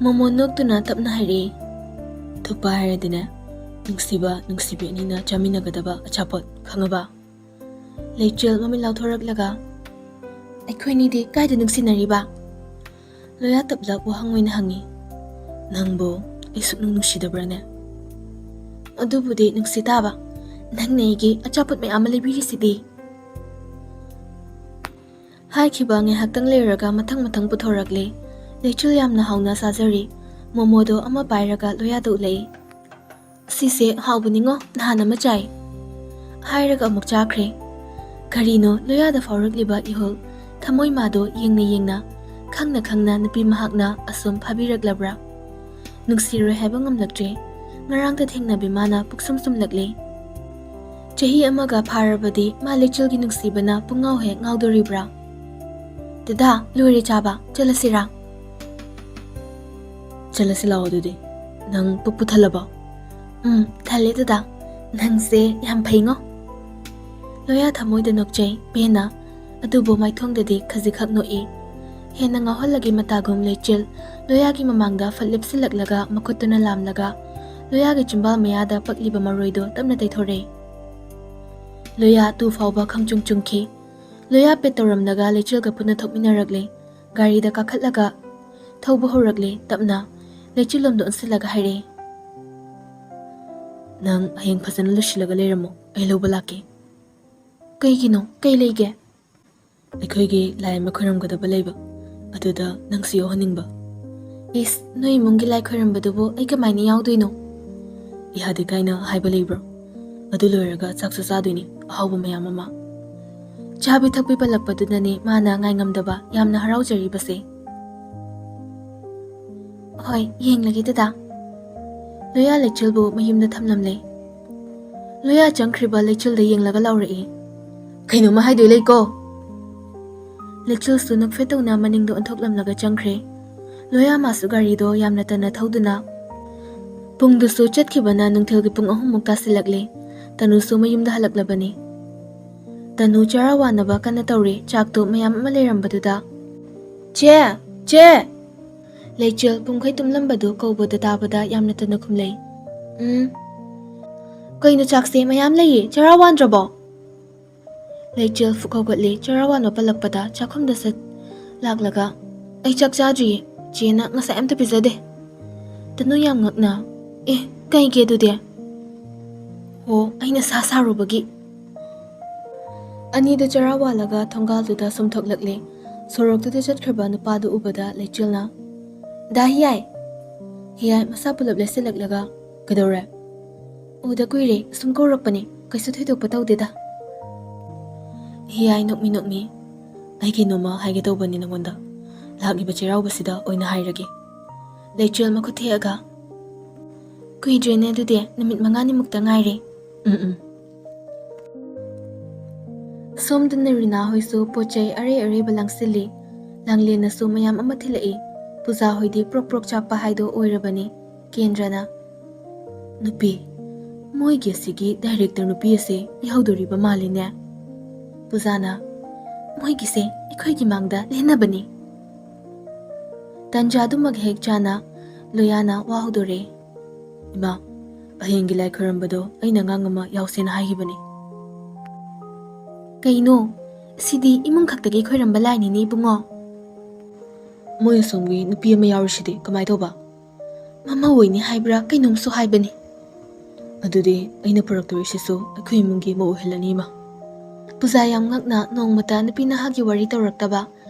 ꯃꯣꯃꯣ ꯅꯣꯛꯇꯨꯅ ꯇꯞꯅ ꯍꯥꯏꯔꯛꯏ, "ꯊꯨꯛꯄ ꯍꯥꯏꯔꯗꯤꯅꯦ, ꯅꯨꯡꯁꯤꯕ ꯅꯨꯡꯁꯤꯕꯤ ꯑꯅꯤꯅ ꯆꯥꯃꯤꯟꯅꯒꯗꯕ ꯑꯆꯥꯄꯣꯠ, ꯈꯪꯉꯕ?" ꯂꯩꯆꯤꯜ ꯃꯃꯤꯠ ꯂꯥꯎꯊꯣꯔꯛꯂꯒ, "ꯑꯩꯈꯣꯏꯅꯤꯗꯤ ꯀꯥꯏꯗ ꯅꯨꯡꯁꯤꯅꯔꯤꯕ?" ꯂꯣꯌꯥ ꯇꯞꯂꯞ ꯋꯥꯍꯪ ꯑꯣꯏꯅ ꯍꯪꯉꯤ꯫ "ꯅꯪꯕꯨ ꯑꯩ ꯁꯨꯛꯅꯨꯡ ꯅꯨꯡꯁꯤꯗꯕ꯭ꯔꯥꯅꯦ?" "ꯑꯗꯨꯕꯨꯗꯤ ꯅꯨꯡꯁꯤ ꯇꯥꯕ, ꯅꯪꯅ ꯑꯩꯒꯤ ꯑꯆꯥꯄꯣꯠ ꯃꯌꯥꯝ ꯑꯃ ꯂꯩꯕꯤꯔꯤꯁꯤꯗꯤ꯫" ꯍꯥꯏꯈꯤꯕ ꯉꯥꯏꯍꯥꯛꯇꯪ ꯂꯩꯔꯒ ꯃꯊꯪ ꯃꯊꯪ ꯄꯨꯊꯣꯔꯛꯂꯦ꯫ ꯂꯩꯆꯤꯜ ꯌꯥꯝꯅ ꯍꯥꯎꯅ ꯆꯥꯖꯔꯤ꯫ ꯃꯣꯃꯣꯗꯣ ꯑꯃ ꯄꯥꯏꯔꯒ ꯂꯣꯌꯥꯗ ꯎꯠꯂꯛꯏ꯫ "ꯁꯤꯁꯦ ꯍꯥꯎꯕꯅꯤꯉꯣ, ꯅꯍꯥꯟ ꯑꯃ ꯆꯥꯏ"꯫ ꯍꯥꯏꯔꯒ ꯑꯃꯨꯛ ꯆꯥꯈ꯭ꯔꯦ꯫ ꯀꯔꯤꯅꯣ ꯂꯣꯌꯥꯗ ꯐꯥꯎꯔꯛꯂꯤꯕ ꯏꯍꯨꯜ? ꯊꯃꯣꯏ ꯃꯥꯗꯣ ꯌꯦꯡꯅ ꯌꯦꯡꯅ, ꯈꯪꯅ ꯈꯪꯅ ꯅꯨꯄꯤ ꯃꯍꯥꯛꯅ ꯑꯁꯨꯝ ꯐꯥꯕꯤꯔꯛꯂꯕ꯭ꯔꯥ? ꯅꯨꯡꯁꯤꯔꯣꯏ ꯍꯥꯏꯕ ꯉꯝꯂꯛꯇ꯭ꯔꯦ꯫ ꯉꯔꯥꯡꯇ ꯊꯦꯡꯅꯕꯤ ꯃꯥꯅ ꯄꯨꯛꯁꯨꯝ ꯁꯨꯝꯂꯛꯂꯦ꯫ ꯆꯍꯤ ꯑꯃꯒ ꯐꯥꯔꯕꯗꯤ ꯃꯥ ꯂꯩꯆꯤꯜꯒꯤ ꯅꯨꯡꯁꯤꯕꯅ ꯄꯨꯡꯉꯥꯎ ꯍꯦꯛ ꯉꯥꯎꯗꯣꯔꯤꯕ꯭ꯔꯥ? "ꯗꯗꯥ, ꯂꯣꯏꯔꯦ ꯆꯥꯕ, ꯆꯠꯂꯁꯤꯔꯥ?" "ꯆꯠꯂꯁꯤ ꯂꯥꯛꯑꯣ ꯑꯗꯨꯗꯤ꯫ ꯅꯪ ꯄꯨꯛ ꯄꯨꯊꯜꯂꯕꯣ?" "ꯎꯝ, ꯊꯜꯂꯦ ꯗꯗꯥ꯫ ꯅꯪꯁꯦ ꯌꯥꯝ ꯐꯩꯉꯣ"꯫ ꯂꯣꯌꯥ ꯊꯃꯣꯏꯗ ꯅꯣꯛꯆꯩ ꯄꯦꯟꯅ, ꯑꯗꯨꯕꯨ ꯃꯥꯏꯊꯣꯡꯗꯗꯤ ꯈꯖꯤꯛꯈꯛ ꯅꯣꯛꯏ꯫ ꯍꯦꯟꯅ ꯉꯥꯎꯍꯜꯂꯒꯦ ꯃꯇꯥꯒꯨꯝ ꯂꯩꯆꯤꯜ ꯂꯣꯌꯥꯒꯤ ꯃꯃꯥꯡꯗ ꯐꯠ ꯂꯦꯞꯁꯤꯜꯂꯛꯂꯒ ꯃꯈꯨꯠꯇꯨꯅ ꯂꯥꯝꯂꯒ ꯂꯣꯌꯥꯒꯤ ꯆꯤꯝꯕꯥꯜ ꯃꯌꯥꯗ ꯄꯛꯂꯤꯕ ꯃꯔꯣꯏꯗꯣ ꯇꯞꯅ ꯇꯩꯊꯣꯔꯛꯏ꯫ ꯂꯣꯌꯥ ꯇꯨ ꯐꯥꯎꯕ ꯈꯪꯆꯨꯡ ꯆꯨꯡꯈꯤ꯫ ꯂꯣꯌꯥ ꯄꯦꯠ ꯇꯧꯔꯝꯂꯒ ꯂꯩꯆꯤꯜꯒ ꯄꯨꯟꯅ ꯊꯣꯛꯃꯤꯟꯅꯔꯛꯂꯦ꯫ ꯒꯥꯔꯤꯗ ꯀꯥꯈꯠꯂꯒ ꯊꯧꯕ ꯍꯧꯔꯛꯂꯦ ꯇꯞꯅ꯫ ꯂꯩꯆꯤꯜꯂꯣꯝꯗ ꯑꯣꯟꯁꯤꯜꯂꯒ ꯍꯥꯏꯔꯛꯏ, "ꯅꯪ ꯍꯌꯦꯡ ꯐꯖꯅ ꯂꯣꯏꯁꯤꯜꯂꯒ ꯂꯩꯔꯝꯃꯣ, ꯑꯩ ꯂꯧꯕ ꯂꯥꯛꯀꯦ"꯫ "ꯀꯩꯒꯤꯅꯣ? ꯀꯩ ꯂꯩꯒꯦ?" "ꯑꯩꯈꯣꯏꯒꯤ ꯂꯥꯏ ꯑꯃ ꯈꯣꯏꯔꯝꯒꯗꯕ ꯂꯩꯕ, ꯑꯗꯨꯗ ꯅꯪꯁꯨ ꯌꯥꯎꯍꯟꯅꯤꯡꯕ"꯫ "ꯏꯁ, ꯅꯣꯏ ꯏꯃꯨꯡꯒꯤ ꯂꯥꯏ ꯈꯣꯏꯔꯝꯕꯗꯨꯕꯨ ꯑꯩ ꯀꯃꯥꯏꯅ ꯌꯥꯎꯗꯣꯏꯅꯣ?" "ꯌꯥꯗꯦ ꯀꯥꯏꯅ ꯍꯥꯏꯕ ꯂꯩꯕ꯭ꯔꯣ? ꯑꯗꯨ ꯂꯣꯏꯔꯒ ꯆꯥꯛꯁꯨ ꯆꯥꯗꯣꯏꯅꯤ, ꯑꯍꯥꯎꯕ ꯃꯌꯥꯝ ꯑꯃ"꯫ ꯆꯥꯕꯤ ꯊꯛꯄꯤ ꯄꯜꯂꯛꯄꯗꯨꯗꯅꯦ ꯃꯥꯅ ꯉꯥꯏꯉꯝꯗꯕ ꯌꯥꯝꯅ ꯍꯔꯥꯎꯖꯔꯤꯕꯁꯦ꯫ "ꯍꯣꯏ, ꯌꯦꯡꯂꯒꯦ ꯗꯗꯥ"꯫ ꯂꯣꯌꯥ ꯂꯩꯆꯤꯜꯕꯨ ꯃꯌꯨꯝꯗ ꯊꯝꯂꯝꯂꯦ꯫ ꯂꯣꯌꯥ ꯆꯪꯈ꯭ꯔꯤꯕ ꯂꯩꯆꯤꯜꯗ ꯌꯦꯡꯂꯒ ꯂꯥꯎꯔꯛꯏ, "ꯀꯩꯅꯣꯝꯃ ꯍꯥꯏꯗꯣꯏ ꯂꯩꯀꯣ"꯫ ꯂꯩꯆꯤꯜꯁꯨ ꯅꯣꯛꯐꯦꯠ ꯇꯧꯅ ꯃꯅꯤꯡꯗ ꯑꯣꯟꯊꯣꯛꯂꯝꯂꯒ ꯆꯪꯈ꯭ꯔꯦ꯫ ꯂꯣꯌꯥ ꯃꯥꯁꯨ ꯒꯥꯔꯤꯗꯣ ꯌꯥꯝꯅ ꯇꯟꯅ ꯊꯧꯗꯨꯅ꯫ ꯄꯨꯡꯗꯨꯁꯨ ꯆꯠꯈꯤꯕꯅ ꯅꯨꯡꯊꯤꯜꯒꯤ ꯄꯨꯡ ꯑꯍꯨꯝꯃꯨꯛ ꯇꯥꯁꯤꯜꯂꯛꯂꯦ꯫ ꯇꯅꯨꯁꯨ ꯃꯌꯨꯝꯗ ꯍꯜꯂꯛꯂꯕꯅꯤ꯫ ꯇꯅꯨ ꯆꯔꯥ ꯋꯥꯅꯕ ꯀꯟꯅ ꯇꯧꯔꯤ꯫ ꯆꯥꯛꯇꯣ ꯃꯌꯥꯝ ꯑꯃ ꯂꯩꯔꯝꯕꯗꯨꯗ, "ꯆꯦ! ꯆꯦ!" ꯂꯩꯆꯤꯜ ꯄꯨꯡꯈꯩ ꯇꯨꯝꯂꯝꯕꯗꯨ ꯀꯧꯕꯗ ꯇꯥꯕꯗ ꯌꯥꯝꯅ ꯇꯟꯅ ꯈꯨꯝꯂꯩ, "ꯎꯝ"꯫ "ꯀꯩꯅꯣ, ꯆꯥꯛꯁꯦ ꯃꯌꯥꯝ ꯂꯩꯌꯦ, ꯆꯔꯥ ꯋꯥꯟꯗ꯭ꯔꯕꯣ?" ꯂꯩꯆꯤꯜ ꯐꯨꯛ ꯍꯧꯒꯠꯂꯦ꯫ ꯆꯔꯥ ꯋꯥꯟꯕ ꯄꯜꯂꯛꯄꯗ ꯆꯥꯛꯈꯨꯝꯗ ꯆꯠ ꯂꯥꯛꯂꯒ, "ꯑꯩ ꯆꯥꯛ ꯆꯥꯗ꯭ꯔꯤꯌꯦ, ꯆꯦꯅ ꯉꯁꯥꯏ ꯑꯝꯇ ꯄꯤꯖꯗꯦ"꯫ ꯇꯅꯨ ꯌꯥꯝ ꯉꯛꯅ, "ꯑꯦ, ꯀꯩꯒꯤ ꯑꯗꯨꯗꯤ?" "ꯍꯣ, ꯑꯩꯅ ꯁꯥ ꯁꯥꯔꯨꯕꯒꯤ"꯫ ꯑꯅꯤꯗꯨ ꯆꯔꯥ ꯋꯥꯜꯂꯒ ꯊꯣꯡꯒꯥꯜꯗꯨꯗ ꯁꯨꯝ ꯊꯣꯛꯂꯛꯂꯦ꯫ ꯁꯣꯔꯣꯛꯇꯨꯗ ꯆꯠꯈ꯭ꯔꯕ ꯅꯨꯄꯥꯗꯨ ꯎꯕꯗ ꯂꯩꯆꯤꯜꯅ, "ꯗꯥ ꯍꯤꯌꯥꯏ!" ꯍꯤꯌꯥꯏ ꯃꯁꯥ ꯄꯨꯂꯞ ꯂꯦꯞꯁꯤꯜꯂꯛꯂꯒ, "ꯀꯩꯗꯧꯔꯦ?" "ꯎꯗ ꯀꯨꯏꯔꯦ, ꯁꯨꯝ ꯀꯧꯔꯛꯄꯅꯦ, ꯀꯩꯁꯨ ꯊꯣꯏꯗꯣꯛꯄ ꯇꯧꯗꯦꯗ꯫" ꯍꯤꯌꯥꯏ ꯅꯣꯛꯃꯤ ꯅꯣꯛꯃꯤ, "ꯑꯩ ꯀꯩꯅꯣꯝꯃ ꯍꯥꯏꯒꯦ ꯇꯧꯕꯅꯤ ꯅꯉꯣꯟꯗ, ꯂꯥꯛꯂꯤꯕ ꯆꯩꯔꯥꯎꯕꯁꯤꯗ ꯑꯣꯏꯅ ꯍꯥꯏꯔꯒꯦ꯫" ꯂꯩꯆꯦꯜ ꯃꯈꯨꯠ ꯊꯦꯛꯑꯒ, "ꯀꯨꯏꯗ꯭ꯔꯦꯅꯦ, ꯑꯗꯨꯗꯤ ꯅꯨꯃꯤꯠ ꯃꯉꯥꯅꯤꯃꯨꯛꯇ ꯉꯥꯏꯔꯦ꯫" "ꯎꯝ, ꯎꯝ꯫" ꯁꯣꯝꯗꯅ ꯔꯤꯅꯥ ꯍꯣꯏꯁꯨ ꯄꯣꯠ ꯆꯩ ꯑꯔꯩ ꯑꯔꯩꯕ ꯂꯥꯡꯁꯤꯜꯂꯤ꯫ ꯂꯥꯡꯂꯦꯟꯅꯁꯨ ꯃꯌꯥꯝ ꯑꯃ ꯊꯤꯜꯂꯛꯏ꯫ ꯄꯨꯖꯥ ꯍꯣꯏꯗꯤ ꯄ꯭ꯔꯣꯛ ꯄ꯭ꯔꯣꯛ ꯆꯥꯛꯄ ꯍꯥꯏꯗꯣ ꯑꯣꯏꯔꯕꯅꯤ꯫ ꯀꯦꯟꯗ꯭ꯔꯅ, "ꯅꯨꯄꯤ, ꯃꯣꯏꯒꯤ ꯑꯁꯤꯒꯤ ꯗꯥꯏꯔꯦꯛꯇꯔ ꯅꯨꯄꯤ ꯑꯁꯦ ꯌꯥꯎꯗꯣꯔꯤꯕ ꯃꯥꯜꯂꯤꯅꯦ꯫" ꯄꯨꯖꯥꯅ, "ꯃꯣꯏꯒꯤꯁꯦ ꯑꯩꯈꯣꯏꯒꯤ ꯃꯥꯡꯗ ꯂꯦꯟꯅꯕꯅꯤ꯫" ꯇꯟꯖꯥꯗꯨꯃꯛ ꯍꯦꯛ ꯆꯥꯅ ꯂꯣꯌꯥꯅ ꯋꯥ ꯍꯧꯗꯣꯔꯛꯑꯦ꯫ "ꯏꯃꯥ, ꯍꯌꯦꯡꯒꯤ ꯂꯥꯏ ꯈꯣꯏꯔꯝꯕꯗꯣ ꯑꯩꯅ ꯑꯉꯥꯡ ꯑꯃ ꯌꯥꯎꯁꯦꯅ ꯍꯥꯏꯈꯤꯕꯅꯤ꯫" "ꯀꯩꯅꯣ? ꯁꯤꯗꯤ ꯏꯃꯨꯡ ꯈꯛꯇꯒꯤ ꯈꯣꯏꯔꯝꯕ ꯂꯥꯏꯅꯤꯅꯦ, ꯏꯕꯨꯡꯉꯣ꯫" "ꯃꯣꯏ ꯑꯁꯣꯝꯒꯤ ꯅꯨꯄꯤ ꯑꯃ ꯌꯥꯎꯔꯤꯁꯤꯗꯤ ꯀꯃꯥꯏ ꯇꯧꯕ?" "ꯃꯃꯧ ꯑꯣꯏꯅꯤ ꯍꯥꯏꯕ꯭ꯔꯥ ꯀꯩꯅꯣꯝꯁꯨ ꯍꯥꯏꯕꯅꯤ꯫" "ꯑꯗꯨꯗꯤ ꯑꯩꯅ ꯄꯨꯔꯛꯇꯣꯔꯤꯁꯤꯁꯨ ꯑꯩꯈꯣꯏ ꯏꯃꯨꯡꯒꯤ ꯃꯧ ꯑꯣꯏꯍꯜꯂꯅꯤ, ꯏꯃꯥ꯫" ꯄꯨꯖꯥ ꯌꯥꯝ ꯉꯛꯅ ꯅꯣꯡꯃꯇ ꯅꯨꯄꯤ ꯅꯍꯥꯒꯤ ꯋꯥꯔꯤ ꯇꯧꯔꯛꯇꯕ,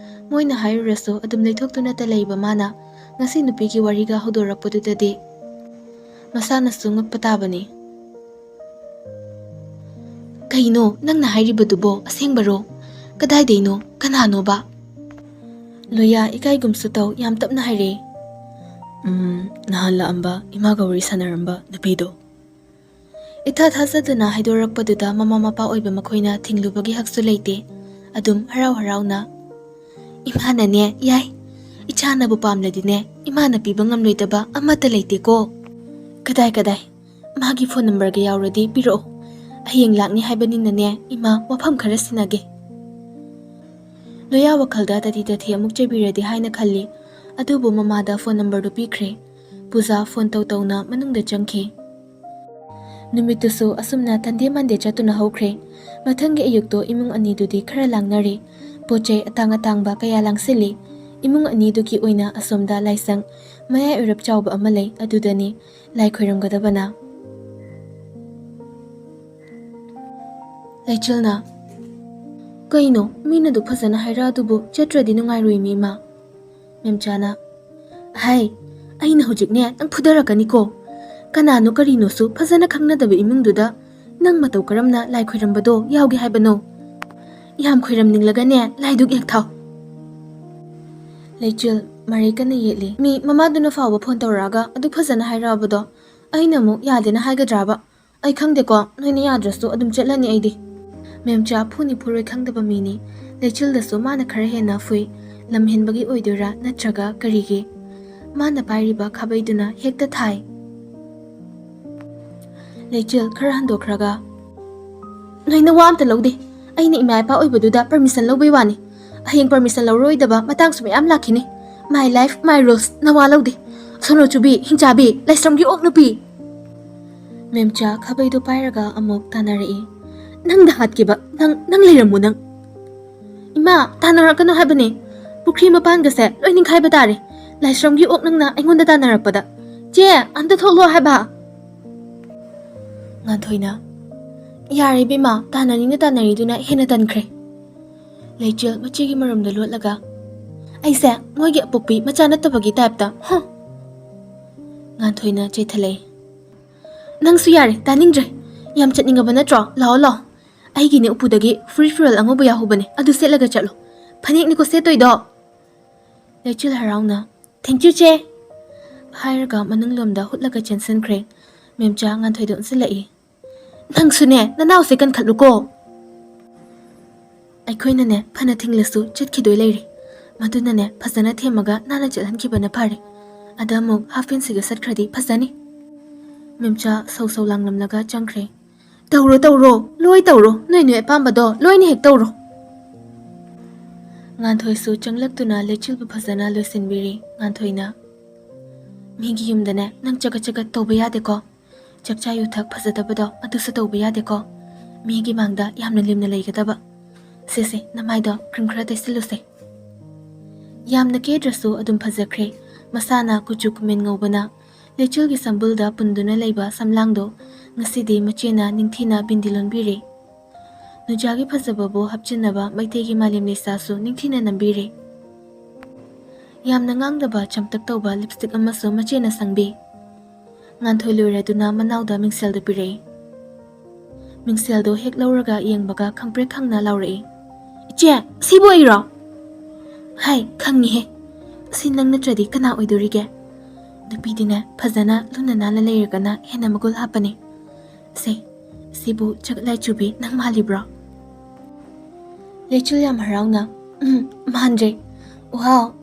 ꯃꯣꯏꯅ ꯍꯥꯏꯔꯨꯔꯁꯨ ꯑꯗꯨꯝ ꯂꯩꯊꯣꯛꯇꯨꯅꯇ ꯂꯩꯕ ꯃꯥꯅ ꯉꯁꯤ ꯅꯨꯄꯤꯒꯤ ꯋꯥꯔꯤꯒ ꯍꯧꯗꯣꯔꯛꯄꯗꯨꯗꯗꯤ ꯃꯁꯥꯅꯁꯨ ꯉꯛꯄ ꯇꯥꯕꯅꯤ꯫ "ꯀꯩꯅꯣ ꯅꯪꯅ ꯍꯥꯏꯔꯤꯕꯗꯨꯕꯣ? ꯑꯁꯦꯡꯕꯔꯣ? ꯀꯗꯥꯏꯗꯩꯅꯣ? ꯀꯅꯥꯅꯣꯕ?" ꯂꯣꯌꯥ ꯏꯀꯥꯏꯒꯨꯝꯁꯨ ꯇꯧ ꯌꯥꯝ ꯇꯞꯅ ꯍꯥꯏꯔꯛꯑꯦ꯫ "ꯎꯝ, ꯅꯍꯥꯟ ꯂꯥꯛꯑꯝꯕ ꯏꯃꯥꯒ ꯋꯥꯔꯤ ꯁꯥꯟꯅꯔꯝꯕ ꯅꯨꯄꯤꯗꯣ꯫" ꯏꯊꯥ ꯊꯥꯖꯗꯅ ꯍꯥꯏꯗꯣꯔꯛꯄꯗꯨꯗ ꯃꯃꯥ ꯃꯄꯥ ꯑꯣꯏꯕ ꯃꯈꯣꯏꯅ ꯊꯤꯡꯂꯨꯕꯒꯤ ꯍꯛꯁꯨ ꯂꯩꯇꯦ꯫ ꯑꯗꯨꯝ ꯍꯔꯥꯎ ꯍꯔꯥꯎꯅ, "ꯏꯃꯥꯅꯅꯦ, ꯌꯥꯏ, ꯏꯆꯥꯅꯕꯨ ꯄꯥꯝꯂꯗꯤꯅꯦ, ꯏꯃꯥꯅ ꯄꯤꯕ ꯉꯝꯂꯣꯏꯗꯕ ꯑꯃꯠꯇ ꯂꯩꯇꯦꯀꯣ꯫ ꯀꯗꯥꯏ ꯀꯗꯥꯏ, ꯃꯥꯒꯤ ꯐꯣꯟ ꯅꯝꯕꯔꯒ ꯌꯥꯎꯔꯗꯤ ꯄꯤꯔꯛꯑꯣ꯫ ꯍꯌꯦꯡ ꯂꯥꯛꯅꯤ ꯍꯥꯏꯕꯅꯤꯅꯅꯦ, ꯏꯃꯥ, ꯋꯥꯐꯝ ꯈꯔ ꯁꯤꯟꯅꯒꯦ꯫" ꯂꯣꯌꯥ ꯋꯥꯈꯜꯗ ꯇꯥꯊꯤ ꯇꯥꯊꯤ ꯑꯃꯨꯛ ꯆꯩꯕꯤꯔꯗꯤ ꯍꯥꯏꯅ ꯈꯜꯂꯤ꯫ ꯑꯗꯨꯕꯨ ꯃꯃꯥꯗ ꯐꯣꯟ ꯅꯝꯕꯔꯗꯨ ꯄꯤꯈ꯭ꯔꯦ꯫ ꯄꯨꯖꯥ ꯐꯣꯟ ꯇꯧ ꯇꯧꯅ ꯃꯅꯨꯡꯗ ꯆꯪꯈꯤ꯫ ꯅꯨꯃꯤꯠꯇꯨꯁꯨ ꯑꯁꯨꯝꯅ ꯇꯟꯗꯦ ꯃꯥꯟꯗꯦ ꯆꯠꯇꯨꯅ ꯍꯧꯈ꯭ꯔꯦ꯫ ꯃꯊꯪꯒꯤ ꯑꯌꯨꯛꯇꯣ ꯏꯃꯨꯡ ꯑꯅꯤꯗꯨꯗꯤ ꯈꯔ ꯂꯥꯡꯅꯔꯦ꯫ ꯄꯣꯠ ꯆꯩ ꯑꯇꯥꯡ ꯑꯇꯥꯡꯕ ꯀꯌꯥ ꯂꯥꯡꯁꯤꯜꯂꯤ꯫ ꯏꯃꯨꯡ ꯑꯅꯤꯗꯨꯒꯤ ꯑꯣꯏꯅ ꯑꯁꯣꯝꯗ ꯂꯥꯏꯁꯪ ꯃꯌꯥꯏ ꯑꯣꯏꯔꯞ ꯆꯥꯎꯕ ꯑꯃ ꯂꯩ, ꯑꯗꯨꯗꯅꯤ ꯂꯥꯏ ꯈꯣꯏꯔꯝꯒꯗꯕꯅ꯫ ꯂꯩꯆꯤꯜꯅ, "ꯀꯩꯅꯣ, ꯃꯤꯅ ꯑꯗꯨꯛ ꯐꯖꯅ ꯍꯥꯏꯔꯛꯑꯗꯨꯕꯨ ꯆꯠꯇ꯭ꯔꯗꯤ ꯅꯨꯡꯉꯥꯏꯔꯣꯏꯃꯤ, ꯏꯃꯥ?" ꯃꯦꯝꯆꯥꯅ, "ꯍꯥꯏ, ꯑꯩꯅ ꯍꯧꯖꯤꯛꯅꯦ ꯅꯪ ꯐꯨꯗꯔꯛꯀꯅꯤꯀꯣ꯫ ꯀꯅꯥꯅꯣ ꯀꯔꯤꯅꯣꯁꯨ ꯐꯖꯅ ꯈꯪꯅꯗꯕ ꯏꯃꯨꯡꯗꯨꯗ ꯅꯪ ꯃꯇꯧ ꯀꯔꯝꯅ ꯂꯥꯏ ꯈꯣꯏꯔꯝꯕꯗꯣ ꯌꯥꯎꯒꯦ ꯍꯥꯏꯕꯅꯣ? ꯌꯥꯝ ꯈꯣꯏꯔꯝꯅꯤꯡꯂꯒꯅꯦ, ꯂꯥꯏꯗꯨꯛ ꯌꯦꯛꯊꯥꯎ꯫ ꯂꯩꯆꯤꯜ ꯃꯔꯩ ꯀꯟꯅ ꯌꯦꯠꯂꯤ꯫ ꯃꯤ ꯃꯃꯥꯗꯨꯅ ꯐꯥꯎꯕ ꯐꯣꯟ ꯇꯧꯔꯛꯑꯒ ꯑꯗꯨꯛ ꯐꯖꯅ ꯍꯥꯏꯔꯛꯑꯕꯗꯣ ꯑꯩꯅ ꯑꯃꯨꯛ ꯌꯥꯗꯦꯅ ꯍꯥꯏꯒꯗ꯭ꯔꯥꯕ? ꯑꯩ ꯈꯪꯗꯦꯀꯣ, ꯅꯣꯏꯅ ꯌꯥꯗ꯭ꯔꯁꯨ ꯑꯗꯨꯝ ꯆꯠꯂꯅꯤ ꯑꯩꯗꯤ꯫ ꯃꯦꯝꯆꯥ ꯐꯨꯅꯤ ꯐꯨꯔꯣꯏ ꯈꯪꯗꯕ ꯃꯤꯅꯤ꯫ ꯂꯩꯆꯤꯜꯗꯁꯨ ꯃꯥꯅ ꯈꯔ ꯍꯦꯟꯅ ꯐꯨꯏ꯫ ꯂꯝ ꯍꯦꯟꯕꯒꯤ ꯑꯣꯏꯗꯣꯏꯔꯥ ꯅꯠꯇ꯭ꯔꯒ ꯀꯔꯤꯒꯤ? ꯃꯥꯅ ꯄꯥꯏꯔꯤꯕ ꯈꯥꯕꯩꯗꯨꯅ ꯍꯦꯛꯇ ꯊꯥꯏ꯫ ꯂꯩꯆꯤꯜ ꯈꯔ ꯍꯟꯗꯣꯛꯈ꯭ꯔꯒ, "ꯅꯣꯏꯅ ꯋꯥ ꯑꯝꯇ ꯂꯧꯗꯦ꯫ ꯑꯩꯅ ꯏꯃꯥ ꯏꯄꯥ ꯑꯣꯏꯕꯗꯨꯗ ꯄꯔꯃꯤꯁꯟ ꯂꯧꯕꯩ ꯋꯥꯅꯤ꯫ ꯍꯌꯦꯡ ꯄꯔꯃꯤꯁꯟ ꯂꯧꯔꯣꯏꯗꯕ ꯃꯇꯥꯡꯁꯨ ꯃꯌꯥꯝ ꯂꯥꯛꯈꯤꯅꯤ꯫ My life, my rules, ꯅꯋꯥ ꯂꯧꯗꯦ꯫ ꯁꯣꯅꯣ ꯆꯨꯕꯤ, ꯍꯤꯡꯆꯥꯕꯤ, ꯂꯥꯏꯁ꯭ꯔꯝꯒꯤ ꯑꯣꯛ ꯅꯨꯄꯤ!" ꯃꯦꯝꯆꯥ ꯈꯥꯕꯩꯗꯣ ꯄꯥꯏꯔꯒ ꯑꯃꯨꯛ ꯇꯥꯟꯅꯔꯛꯏ꯫ "ꯅꯪꯗ ꯍꯥꯠꯀꯦꯕ, ꯅꯪ, ꯅꯪ ꯂꯩꯔꯝꯃꯨ ꯅꯪ!" "ꯏꯃꯥ, ꯇꯥꯟꯅꯔꯛꯀꯅꯨ ꯍꯥꯏꯕꯅꯦ꯫ ꯄꯨꯈ꯭ꯔꯤ ꯃꯄꯥꯟꯒꯁꯦ ꯂꯣꯏ ꯅꯤꯡꯈꯥꯏꯕ ꯇꯥꯔꯦ, ꯂꯥꯏꯁ꯭ꯔꯝꯒꯤ ꯑꯣꯛ ꯅꯪꯅ ꯑꯩꯉꯣꯟꯗ ꯇꯥꯟꯅꯔꯛꯄꯗ꯫ ꯆꯦ, ꯑꯝꯇ ꯊꯣꯛꯂꯣ ꯍꯥꯏꯕ!" ꯉꯥꯟꯊꯣꯏꯅ, "ꯌꯥꯔꯦ ꯏꯕꯦꯝꯃ, ꯇꯥꯟꯅꯅꯤꯡꯅ ꯇꯥꯟꯅꯔꯤꯗꯨꯅ ꯍꯦꯟꯅ ꯇꯟꯈ꯭ꯔꯦ꯫" ꯂꯩꯆꯤꯜ ꯃꯆꯦꯒꯤ ꯃꯔꯨꯝꯗ ꯂꯣꯠꯂꯒ, "ꯑꯩꯁꯦ ꯃꯣꯏꯒꯤ ꯑꯄꯣꯛꯄꯤ ꯃꯆꯥ ꯅꯠꯇꯕꯒꯤ ꯇꯥꯏꯞꯇ, ꯍꯨꯝ!" ꯉꯥꯟꯊꯣꯏꯅ ꯆꯦꯊꯂꯛꯏ꯫ "ꯅꯪꯁꯨ ꯌꯥꯔꯦ, ꯇꯥꯅꯤꯡꯗ꯭ꯔꯦ꯫ ꯌꯥꯝ ꯆꯠꯅꯤꯡꯉꯕ ꯅꯠꯇ꯭ꯔꯣ? ꯂꯥꯛꯑꯣ, ꯂꯥꯛꯑꯣ꯫ ꯑꯩꯒꯤꯅꯦ ꯎꯄꯨꯗꯒꯤ ꯐꯨꯔꯤꯠ ꯐꯤꯔꯣꯜ ꯑꯉꯧꯕ ꯌꯥꯎꯍꯧꯕꯅꯦ, ꯑꯗꯨ ꯁꯦꯠꯂꯒ ꯆꯠꯂꯣ꯫ ꯐꯅꯦꯛꯅꯤꯀꯣ ꯁꯦꯠꯇꯣꯏꯗꯣ꯫" ꯂꯩꯆꯤꯜ ꯍꯔꯥꯎꯅ, "Thank you, ꯆꯦ!" ꯍꯥꯏꯔꯒ ꯃꯅꯨꯡꯂꯣꯝꯗ ꯍꯨꯠꯂꯒ ꯆꯦꯟꯁꯤꯟꯈ꯭ꯔꯦ꯫ ꯃꯦꯝꯆꯥ ꯉꯥꯟꯊꯣꯏꯗ ꯑꯣꯟꯁꯤꯜꯂꯛꯏ꯫ "ꯅꯪꯁꯨꯅꯦ, ꯅꯅꯥꯎꯁꯦ ꯀꯟꯈꯠꯂꯨꯀꯣ꯫ ꯑꯩꯈꯣꯏꯅꯅꯦ, ꯐꯅ ꯊꯤꯡꯂꯁꯨ ꯆꯠꯈꯤꯗꯣꯏ ꯂꯩꯔꯦ꯫ ꯃꯗꯨꯅꯅꯦ, ꯐꯖꯅ ꯊꯦꯝꯃꯒ ꯅꯥꯟꯅ ꯆꯠꯍꯟꯈꯤꯕꯅ ꯐꯔꯦ꯫ ꯑꯗ ꯑꯃꯨꯛ ꯍꯥꯐ ꯄꯦꯟꯁꯤꯒ ꯆꯠꯈ꯭ꯔꯗꯤ ꯐꯖꯅꯤ꯫" ꯃꯦꯝꯆꯥ ꯁꯧ ꯁꯧ ꯂꯥꯡꯂꯝꯂꯒ ꯆꯪꯈ꯭ꯔꯦ꯫ "ꯇꯧꯔꯣ, ꯇꯧꯔꯣ, ꯂꯣꯏ ꯇꯧꯔꯣ, ꯅꯣꯏ ꯅꯣꯏ ꯑꯄꯥꯝꯕꯗꯣ ꯂꯣꯏꯅ ꯍꯦꯛ ꯇꯧꯔꯣ꯫" ꯉꯥꯟꯊꯣꯏꯁꯨ ꯆꯪꯂꯛꯇꯨꯅ ꯂꯩꯆꯤꯜꯕꯨ ꯐꯖꯅ ꯂꯣꯏꯁꯤꯟꯕꯤꯔꯤ꯫ ꯉꯥꯟꯊꯣꯏꯅ, "ꯃꯤꯒꯤ ꯌꯨꯝꯗꯅꯦ, ꯅꯪ ꯆꯒꯠ ꯆꯒꯠ ꯇꯧꯕ ꯌꯥꯗꯦꯀꯣ꯫ ꯆꯥꯛꯆꯥ ꯌꯨꯊꯛ ꯐꯖꯗꯕꯗꯣ ꯑꯗꯨꯁꯨ ꯇꯧꯕ ꯌꯥꯗꯦꯀꯣ꯫ ꯃꯤꯒꯤ ꯃꯥꯡꯗ ꯌꯥꯝꯅ ꯂꯦꯝꯅ ꯂꯩꯒꯗꯕ꯫ ꯁꯦ ꯁꯦ, ꯅꯃꯥꯏꯗꯣ ꯀ꯭ꯔꯤꯝ ꯈꯔ ꯇꯩꯁꯤꯜꯂꯨꯁꯦ꯫" ꯌꯥꯝꯅ ꯀꯦꯗ꯭ꯔꯁꯨ ꯑꯗꯨꯝ ꯐꯖꯈ꯭ꯔꯦ꯫ ꯃꯁꯥꯅ ꯀꯨꯆꯨ ꯀꯨꯃꯦꯟ ꯉꯧꯕꯅ ꯂꯩꯆꯤꯜꯒꯤ ꯁꯝꯕꯨꯜꯗ ꯄꯨꯟꯗꯨꯅ ꯂꯩꯕ ꯁꯝꯂꯥꯡꯗꯣ ꯉꯁꯤꯗꯤ ꯃꯆꯦꯅ ꯅꯤꯡꯊꯤꯅ ꯕꯤꯟꯗꯤ ꯂꯣꯟꯕꯤꯔꯦ꯫ ꯅꯨꯖꯥꯒꯤ ꯐꯖꯕꯕꯨ ꯍꯥꯞꯆꯤꯟꯅꯕ ꯃꯩꯇꯩꯒꯤ ꯃꯥꯂꯦꯝ ꯂꯩꯁꯥꯁꯨ ꯅꯤꯡꯊꯤꯅ ꯅꯝꯕꯤꯔꯦ꯫ ꯌꯥꯝꯅ ꯉꯥꯡꯗꯕ ꯆꯝꯇꯛ ꯇꯧꯕ ꯂꯤꯞꯁꯇꯤꯛ ꯑꯃꯁꯨ ꯃꯆꯦꯅ ꯁꯪꯕꯤ꯫ ꯉꯥꯟꯊꯣꯏ ꯂꯣꯏꯔꯗꯨꯅ ꯃꯅꯥꯎꯗ ꯃꯤꯡꯁꯦꯜꯗꯨ ꯄꯤꯔꯛꯏ꯫ ꯃꯤꯡꯁꯦꯜꯗꯣ ꯍꯦꯛ ꯂꯧꯔꯒ ꯌꯦꯡꯕꯒ ꯈꯪꯄ꯭ꯔꯦꯛ ꯈꯪꯅ ꯂꯥꯎꯔꯛꯏ, "ꯏꯆꯦ, ꯁꯤꯕꯨ ꯑꯩꯔꯣ?" "ꯍꯥꯏ, ꯈꯪꯉꯤꯍꯦ꯫ ꯁꯤ ꯅꯪ ꯅꯠꯇ꯭ꯔꯗꯤ ꯀꯅꯥ ꯑꯣꯏꯗꯣꯔꯤꯒꯦ? ꯅꯨꯄꯤꯗꯤꯅꯦ, ꯐꯖꯅ ꯂꯨꯅ ꯅꯥꯟꯅ ꯂꯩꯔꯒꯅ ꯍꯦꯟꯅ ꯃꯒꯨꯟ ꯍꯥꯞꯄꯅꯤ꯫ ꯁꯦ, ꯁꯤꯕꯨ ꯆꯒꯠ ꯂꯥꯏꯆꯨꯕꯤ ꯅꯪ ꯃꯥꯜꯂꯤꯕ꯭ꯔꯣ?" ꯂꯩꯆꯤꯜ ꯌꯥꯝ ꯍꯔꯥꯎꯅ, "ꯎꯝ, ꯃꯥꯟꯗ꯭ꯔꯦ꯫ ꯋꯥꯎ,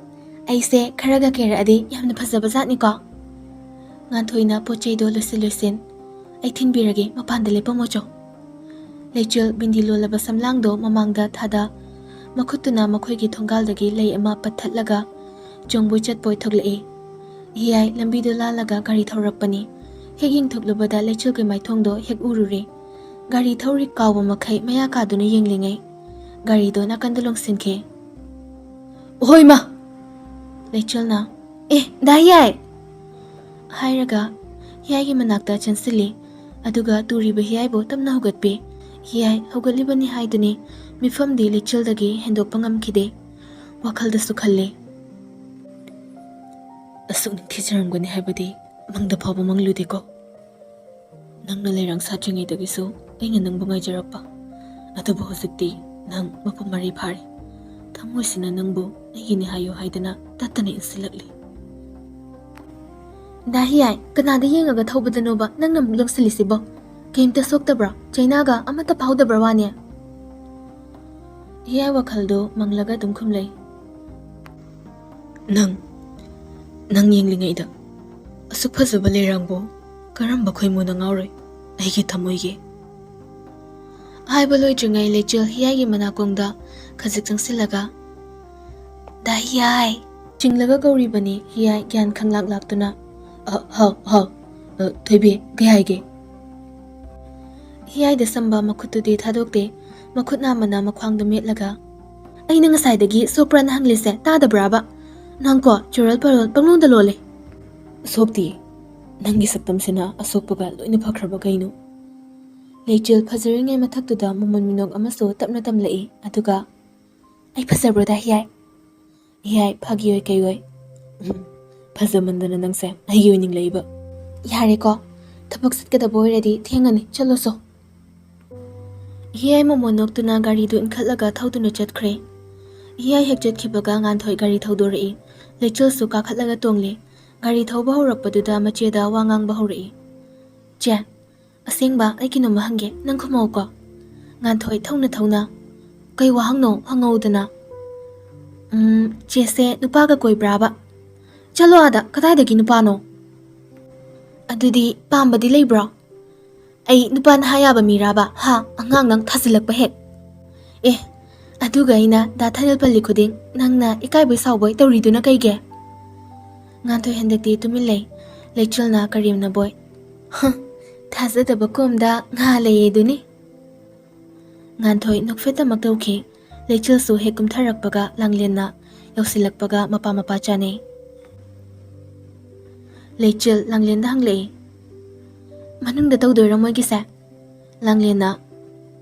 ꯑꯩꯁꯦ ꯈꯔꯒ ꯀꯦꯔꯛꯑꯗꯤ ꯌꯥꯝꯅ ꯐꯖꯕ ꯖꯥꯠꯅꯤꯀꯣ?" ꯉꯥꯟꯊꯣꯏꯅ ꯄꯣꯠ ꯆꯩꯗꯣ ꯂꯣꯏꯁꯤꯟ ꯂꯣꯏꯁꯤꯟ, "ꯑꯩ ꯊꯤꯟꯕꯤꯔꯒꯦ, ꯃꯄꯥꯟꯗ ꯂꯦꯞꯄꯝꯃꯣ ꯆꯣ꯫" ꯂꯩꯆꯤꯜ ꯕꯤꯟꯗꯤ ꯂꯣꯜꯂꯕ ꯁꯝꯂꯥꯡꯗꯣ ꯃꯃꯥꯡꯗ ꯊꯥꯗ, ꯃꯈꯨꯠꯇꯨꯅ ꯃꯈꯣꯏꯒꯤ ꯊꯣꯡꯒꯥꯜꯗꯒꯤ ꯂꯩ ꯑꯃ ꯄꯠꯊꯠꯂꯒ ꯆꯣꯡꯕꯣꯏ ꯆꯠꯄꯣꯏ ꯊꯣꯛꯂꯛꯏ꯫ ꯍꯤꯌꯥꯏ ꯂꯝꯕꯤꯗꯨ ꯂꯥꯜꯂꯒ ꯒꯥꯔꯤ ꯊꯧꯔꯛꯄꯅꯤ꯫ ꯍꯦꯛ ꯌꯦꯡꯊꯣꯛꯂꯨꯕꯗ ꯂꯩꯆꯤꯜꯒꯤ ꯃꯥꯏꯊꯣꯡꯗꯣ ꯍꯦꯛ ꯎꯔꯨꯔꯦ꯫ ꯒꯥꯔꯤ ꯊꯧꯔꯤ ꯀꯥꯎꯕ ꯃꯈꯩ ꯃꯌꯥ ꯀꯥꯗꯨꯅ ꯌꯦꯡꯂꯤꯉꯩ, ꯒꯥꯔꯤꯗꯣ ꯅꯥꯀꯟꯗ ꯂꯣꯡꯁꯤꯟꯈꯤ꯫ "ꯑꯣꯍꯣꯏ ꯃꯥ!" ꯂꯩꯆꯤꯜꯅ, "ꯑꯦ, ꯗꯥ ꯍꯤꯌꯥꯏ!" ꯍꯥꯏꯔꯒ ꯍꯤꯌꯥꯏꯒꯤ ꯃꯅꯥꯛꯇ ꯆꯪꯁꯤꯜꯂꯤ꯫ ꯑꯗꯨꯒ ꯇꯨꯔꯤꯕ ꯍꯤꯌꯥꯏꯕꯨ ꯇꯞꯅ ꯍꯧꯒꯠꯄꯤ꯫ ꯍꯤꯌꯥꯏ ꯍꯧꯒꯠꯂꯤꯕꯅꯤ ꯍꯥꯏꯗꯨꯅꯤ ꯃꯤꯐꯝꯗꯤ ꯂꯩꯆꯤꯜꯗꯒꯤ ꯍꯦꯟꯗꯣꯛꯄ ꯉꯝꯈꯤꯗꯦ꯫ ꯋꯥꯈꯜꯗꯁꯨ ꯈꯜꯂꯤ, "ꯑꯁꯨꯛ ꯅꯤꯡꯊꯤꯖꯔꯝꯒꯅꯤ ꯍꯥꯏꯕꯗꯤ ꯃꯪꯗ ꯐꯥꯎꯕ ꯃꯪꯂꯨꯗꯦꯀꯣ꯫ ꯅꯪꯅ ꯂꯩꯔꯥꯡ ꯁꯥꯠꯇ꯭ꯔꯤꯉꯩꯗꯒꯤꯁꯨ ꯑꯩꯅ ꯅꯪꯕꯨ ꯉꯥꯏꯖꯔꯛꯄ꯫ ꯑꯗꯨꯕꯨ ꯍꯧꯖꯤꯛꯇꯤ ꯅꯪ ꯃꯄꯨꯡ ꯃꯔꯩ ꯐꯥꯔꯦ꯫ ꯊꯃꯣꯏꯁꯤꯅ ꯅꯪꯕꯨ ꯑꯩꯒꯤꯅꯤ ꯍꯥꯏꯌꯨ ꯍꯥꯏꯗꯅ ꯇꯠꯇꯅ ꯏꯟꯁꯤꯜꯂꯛꯂꯤ꯫" "ꯗꯥ ꯍꯤꯌꯥꯏ, ꯀꯅꯥꯗ ꯌꯦꯡꯉꯒ ꯊꯧꯕꯗꯅꯣꯕ ꯅꯪꯅ ꯑꯃꯨꯛ ꯂꯪꯁꯤꯜꯂꯤꯁꯤꯕꯣ? ꯀꯩꯝꯇ ꯁꯣꯛꯇꯕ꯭ꯔꯥ? ꯆꯩꯅꯥꯒ ꯑꯃꯠꯇ ꯐꯥꯎꯗꯕ꯭ꯔꯥ ꯋꯥꯅꯦ?" ꯍꯤꯌꯥꯏ ꯋꯥꯈꯜꯗꯣ ꯃꯪꯂꯒ ꯑꯗꯨꯝ ꯈꯨꯝꯂꯩ꯫ "ꯅꯪ, ꯅꯪ ꯌꯦꯡꯂꯤꯉꯩꯗ ꯑꯁꯨꯛ ꯐꯖꯕ ꯂꯩꯔꯥꯡꯕꯨ ꯀꯔꯝꯕ ꯈꯣꯏꯃꯨꯅ ꯉꯥꯎꯔꯣꯏ ꯑꯩꯒꯤ ꯊꯃꯣꯏꯒꯤ?" ꯍꯥꯏꯕ ꯂꯣꯏꯗ꯭ꯔꯤꯉꯩ ꯂꯩꯆꯤꯜ ꯍꯤꯌꯥꯏꯒꯤ ꯃꯅꯥꯀꯣꯡꯗ ꯈꯖꯤꯛ ꯆꯪꯁꯤꯜꯂꯒ, "ꯗꯥ ꯍꯤꯌꯥꯏ!" ꯆꯤꯡꯂꯒ ꯀꯧꯔꯤꯕꯅꯤ ꯍꯤꯌꯥꯏ ꯒ꯭ꯌꯥꯟ ꯈꯪꯂꯥꯛ ꯂꯥꯛꯇꯨꯅ꯫ "ꯑ, ꯍꯥꯎ, ꯍꯥꯎ꯫ ꯑ, ꯊꯣꯏꯕꯤ, ꯀꯩ ꯍꯥꯏꯒꯦ?" ꯍꯤꯌꯥꯏꯗ ꯁꯝꯕ ꯃꯈꯨꯠꯇꯨꯗꯤ ꯊꯥꯗꯣꯛꯇꯦ꯫ ꯃꯈꯨꯠ ꯅꯥꯝꯃꯅ ꯃꯈ꯭ꯋꯥꯡꯗ ꯃꯦꯠꯂꯒ, "ꯑꯩꯅ ꯉꯁꯥꯏꯗꯒꯤ ꯁꯣꯛꯄ꯭ꯔꯥꯅ ꯍꯪꯂꯤꯁꯦ ꯇꯥꯗꯕ꯭ꯔꯥꯕ? ꯅꯪꯀꯣ ꯆꯨꯔꯜ ꯄꯔꯜ ꯄꯪꯂꯣꯟꯗ ꯂꯣꯜꯂꯦ꯫" "ꯁꯣꯛꯇꯤꯌꯦ꯫ ꯅꯪꯒꯤ ꯁꯛꯇꯝꯁꯤꯅ ꯑꯁꯣꯛꯄꯒ ꯂꯣꯏꯅ ꯐꯈ꯭ꯔꯕ ꯀꯩꯅꯣ?" ꯂꯩꯆꯤꯜ ꯐꯖꯔꯤꯉꯩ ꯃꯊꯛꯇꯨꯗ ꯃꯃꯣꯟ ꯃꯤꯅꯣꯛ ꯑꯃꯁꯨ ꯇꯞꯅ ꯇꯝꯂꯛꯏ꯫ ꯑꯗꯨꯒ, "ꯑꯩ ꯐꯖꯕ꯭ꯔꯣ ꯗꯥ ꯍꯤꯌꯥꯏ?" ꯍꯤꯌꯥꯏ ꯐꯥꯒꯤ ꯑꯣꯏ ꯀꯩ ꯑꯣꯏ, "ꯎꯝ, ꯐꯖꯃꯟꯗꯅ ꯅꯪꯁꯦ ꯑꯩꯒꯤ ꯑꯣꯏꯅꯤꯡꯂꯛꯏꯕ꯫" ꯌꯥꯔꯦꯀꯣ, ꯊꯕꯛ ꯆꯠꯀꯗꯕ ꯑꯣꯏꯔꯗꯤ ꯊꯦꯡꯉꯅꯤ, ꯆꯠꯂꯣꯁꯣ꯫ ꯍꯤꯌꯥꯏ ꯃꯃꯣꯟ ꯅꯣꯛꯇꯨꯅ ꯒꯥꯔꯤꯗꯨ ꯏꯟꯈꯠꯂꯒ ꯊꯧꯗꯨꯅ ꯆꯠꯈ꯭ꯔꯦ꯫ ꯍꯤꯌꯥꯏ ꯍꯦꯛ ꯆꯠꯈꯤꯕꯒ ꯉꯥꯟꯊꯣꯏ ꯒꯥꯔꯤ ꯊꯧꯗꯣꯔꯛꯏ꯫ ꯂꯩꯆꯤꯜꯁꯨ ꯀꯥꯈꯠꯂꯒ ꯇꯣꯡꯂꯦ꯫ ꯒꯥꯔꯤ ꯊꯧꯕ ꯍꯧꯔꯛꯄꯗꯨꯗ ꯃꯆꯦꯗ ꯋꯥ ꯉꯥꯡꯕ ꯍꯧꯔꯛꯏ꯫ "ꯆꯦ, ꯑꯁꯦꯡꯕ ꯑꯩ ꯀꯩꯅꯣꯝꯃ ꯍꯪꯒꯦ, ꯅꯪ ꯈꯨꯝꯃꯛꯎꯀꯣ꯫" ꯉꯥꯟꯊꯣꯏ ꯊꯧꯅ ꯊꯧꯅ, "ꯀꯩ ꯋꯥꯍꯪꯅꯣ? ꯍꯪꯉꯛꯎꯗꯅ꯫" "ꯎꯝ, ꯆꯦꯁꯦ ꯅꯨꯄꯥꯒ ꯀꯣꯏꯕ꯭ꯔꯥꯕ?" "ꯆꯠꯂꯣ ꯑꯥꯗ, ꯀꯗꯥꯏꯗꯒꯤ ꯅꯨꯄꯥꯅꯣ?" "ꯑꯗꯨꯗꯤ ꯄꯥꯝꯕꯗꯤ ꯂꯩꯕ꯭ꯔꯣ?" "ꯑꯩ ꯅꯨꯄꯥ ꯅꯍꯥ ꯌꯥꯕ ꯃꯤꯔꯥꯕ? ꯍꯥ? ꯑꯉꯥꯡ ꯅꯪ ꯊꯥꯖꯤꯜꯂꯛꯄ ꯍꯦꯛ꯫ ꯑꯦ, ꯑꯗꯨꯒ ꯑꯩꯅ ꯗꯥ ꯊꯥꯅꯤꯜ ꯄꯜꯂꯤ ꯈꯨꯗꯤꯡ ꯅꯪꯅ ꯏꯀꯥꯏꯕꯣꯏ ꯁꯥꯎꯕꯣꯏ ꯇꯧꯔꯤꯗꯨꯅ ꯀꯩꯒꯤ?" ꯉꯥꯟꯊꯣꯏ ꯍꯟꯗꯛꯇꯤ ꯇꯨꯃꯤꯟ ꯂꯩ꯫ ꯂꯩꯆꯤꯜꯅ ꯀꯔꯦꯝꯅꯕꯣꯏ, "ꯍ, ꯊꯥꯖꯗꯕ ꯀꯣꯝꯗ ꯉꯥ ꯂꯩꯌꯦꯗꯨꯅꯤ꯫" ꯉꯥꯟꯊꯣꯏ ꯅꯣꯛꯐꯦꯠꯇꯃꯛ ꯇꯧꯈꯤ꯫ ꯂꯩꯆꯤꯜꯁꯨ ꯍꯦꯛ ꯀꯨꯝꯊꯔꯛꯄꯒ ꯂꯥꯡꯂꯦꯟꯅ ꯌꯧꯁꯤꯜꯂꯛꯄꯒ ꯃꯄꯥ ꯃꯄꯥ ꯆꯥꯅꯩ꯫ ꯂꯩꯆꯤꯜ ꯂꯥꯡꯂꯦꯟꯗ ꯍꯪꯂꯛꯏ, "ꯃꯅꯨꯡꯗ ꯇꯧꯗꯣꯏꯔꯣ ꯃꯣꯏꯒꯤꯁꯦ?" ꯂꯥꯡꯂꯦꯟꯅ,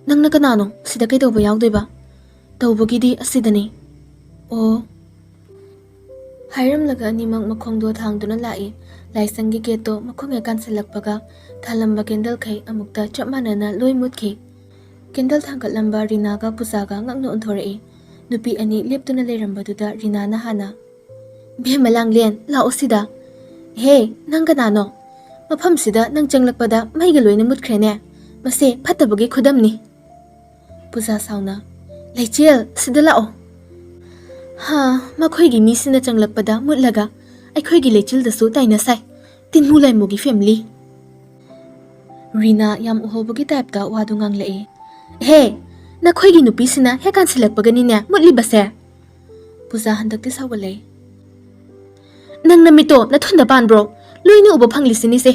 "ꯅꯪꯅ ꯀꯅꯥꯅꯣ? ꯁꯤꯗ ꯀꯩꯗꯧꯕ ꯌꯥꯎꯗꯣꯏꯕ? ꯇꯧꯕꯒꯤꯗꯤ ꯑꯁꯤꯗꯅꯤ꯫" "ꯑꯣ꯫" ꯍꯥꯏꯔꯝꯂꯒ ꯑꯅꯤꯃꯛ ꯃꯈꯣꯡꯗꯣ ꯊꯥꯡꯗꯨꯅ ꯂꯥꯛꯏ꯫ ꯂꯥꯏꯁꯪꯒꯤ ꯒꯦꯠꯇꯣ ꯃꯈꯣꯡ ꯍꯦꯛ ꯀꯥꯟꯁꯤꯜꯂꯛꯄꯒ ꯊꯥꯜꯂꯝꯕ ꯀꯦꯟꯗꯜꯈꯩ ꯑꯃꯨꯛꯇ ꯆꯞ ꯃꯥꯟꯅꯅ ꯂꯣꯏ ꯃꯨꯠꯈꯤ꯫ ꯀꯦꯟꯗꯜ ꯊꯥꯡꯒꯠꯂꯝꯕ ꯔꯤꯅꯥꯒ ꯄꯨꯖꯥꯒ ꯉꯛꯅ ꯑꯣꯟꯊꯣꯔꯛꯏ꯫ ꯅꯨꯄꯤ ꯑꯅꯤ ꯂꯦꯞꯇꯨꯅ ꯂꯩꯔꯝꯕꯗꯨꯗ ꯔꯤꯅꯥꯅ ꯍꯥꯟꯅ, "ꯏꯕꯦꯝꯃ ꯂꯥꯡꯂꯦꯟ, ꯂꯥꯛꯑꯣ ꯁꯤꯗ꯫" "ꯍꯦ, ꯅꯪ ꯀꯅꯥꯅꯣ? ꯃꯐꯝꯁꯤꯗ ꯅꯪ ꯆꯪꯂꯛꯄꯗ ꯃꯩꯒ ꯂꯣꯏꯅ ꯃꯨꯠꯈ꯭ꯔꯦꯅꯦ꯫ ꯃꯁꯦ ꯐꯠꯇꯕꯒꯤ ꯈꯨꯗꯝꯅꯤ꯫" ꯄꯨꯖꯥ ꯁꯥꯎꯅ, "ꯂꯩꯆꯦꯜ, ꯁꯤꯗ ꯂꯥꯛꯑꯣ꯫" "ꯍꯥ, ꯃꯈꯣꯏꯒꯤ ꯃꯤꯁꯤꯅ ꯆꯪꯂꯛꯄꯗ ꯃꯨꯠꯂꯒ ꯑꯩꯈꯣꯏꯒꯤ ꯂꯩꯆꯤꯜꯗꯁꯨ ꯇꯥꯏꯅ ꯁꯥꯏ꯫ ꯇꯤꯟꯃꯨ ꯂꯥꯏꯃꯨꯒꯤ ꯐꯦꯃꯤꯂꯤ꯫" ꯔꯤꯅꯥ ꯌꯥꯝ ꯎꯍꯧꯕꯒꯤ ꯇꯥꯏꯞꯇ ꯋꯥꯗꯨ ꯉꯥꯡꯂꯛꯏ꯫ "ꯍꯦ, ꯅꯈꯣꯏꯒꯤ ꯅꯨꯄꯤꯁꯤꯅ ꯍꯦꯛ ꯀꯥꯟꯁꯤꯜꯂꯛꯄꯒꯅꯤꯅꯦ ꯃꯨꯠꯂꯤꯕꯁꯦ꯫" ꯄꯨꯖꯥ ꯍꯟꯗꯛꯇꯤ ꯁꯥꯎꯒꯠꯂꯦ꯫ "ꯅꯪ ꯅꯃꯤꯠꯇꯣ ꯅꯊꯨꯟꯗ ꯄꯥꯟꯕ꯭ꯔꯣ? ꯂꯣꯏꯅ ꯎꯕ ꯐꯪꯂꯤꯁꯤꯅꯤꯁꯦ꯫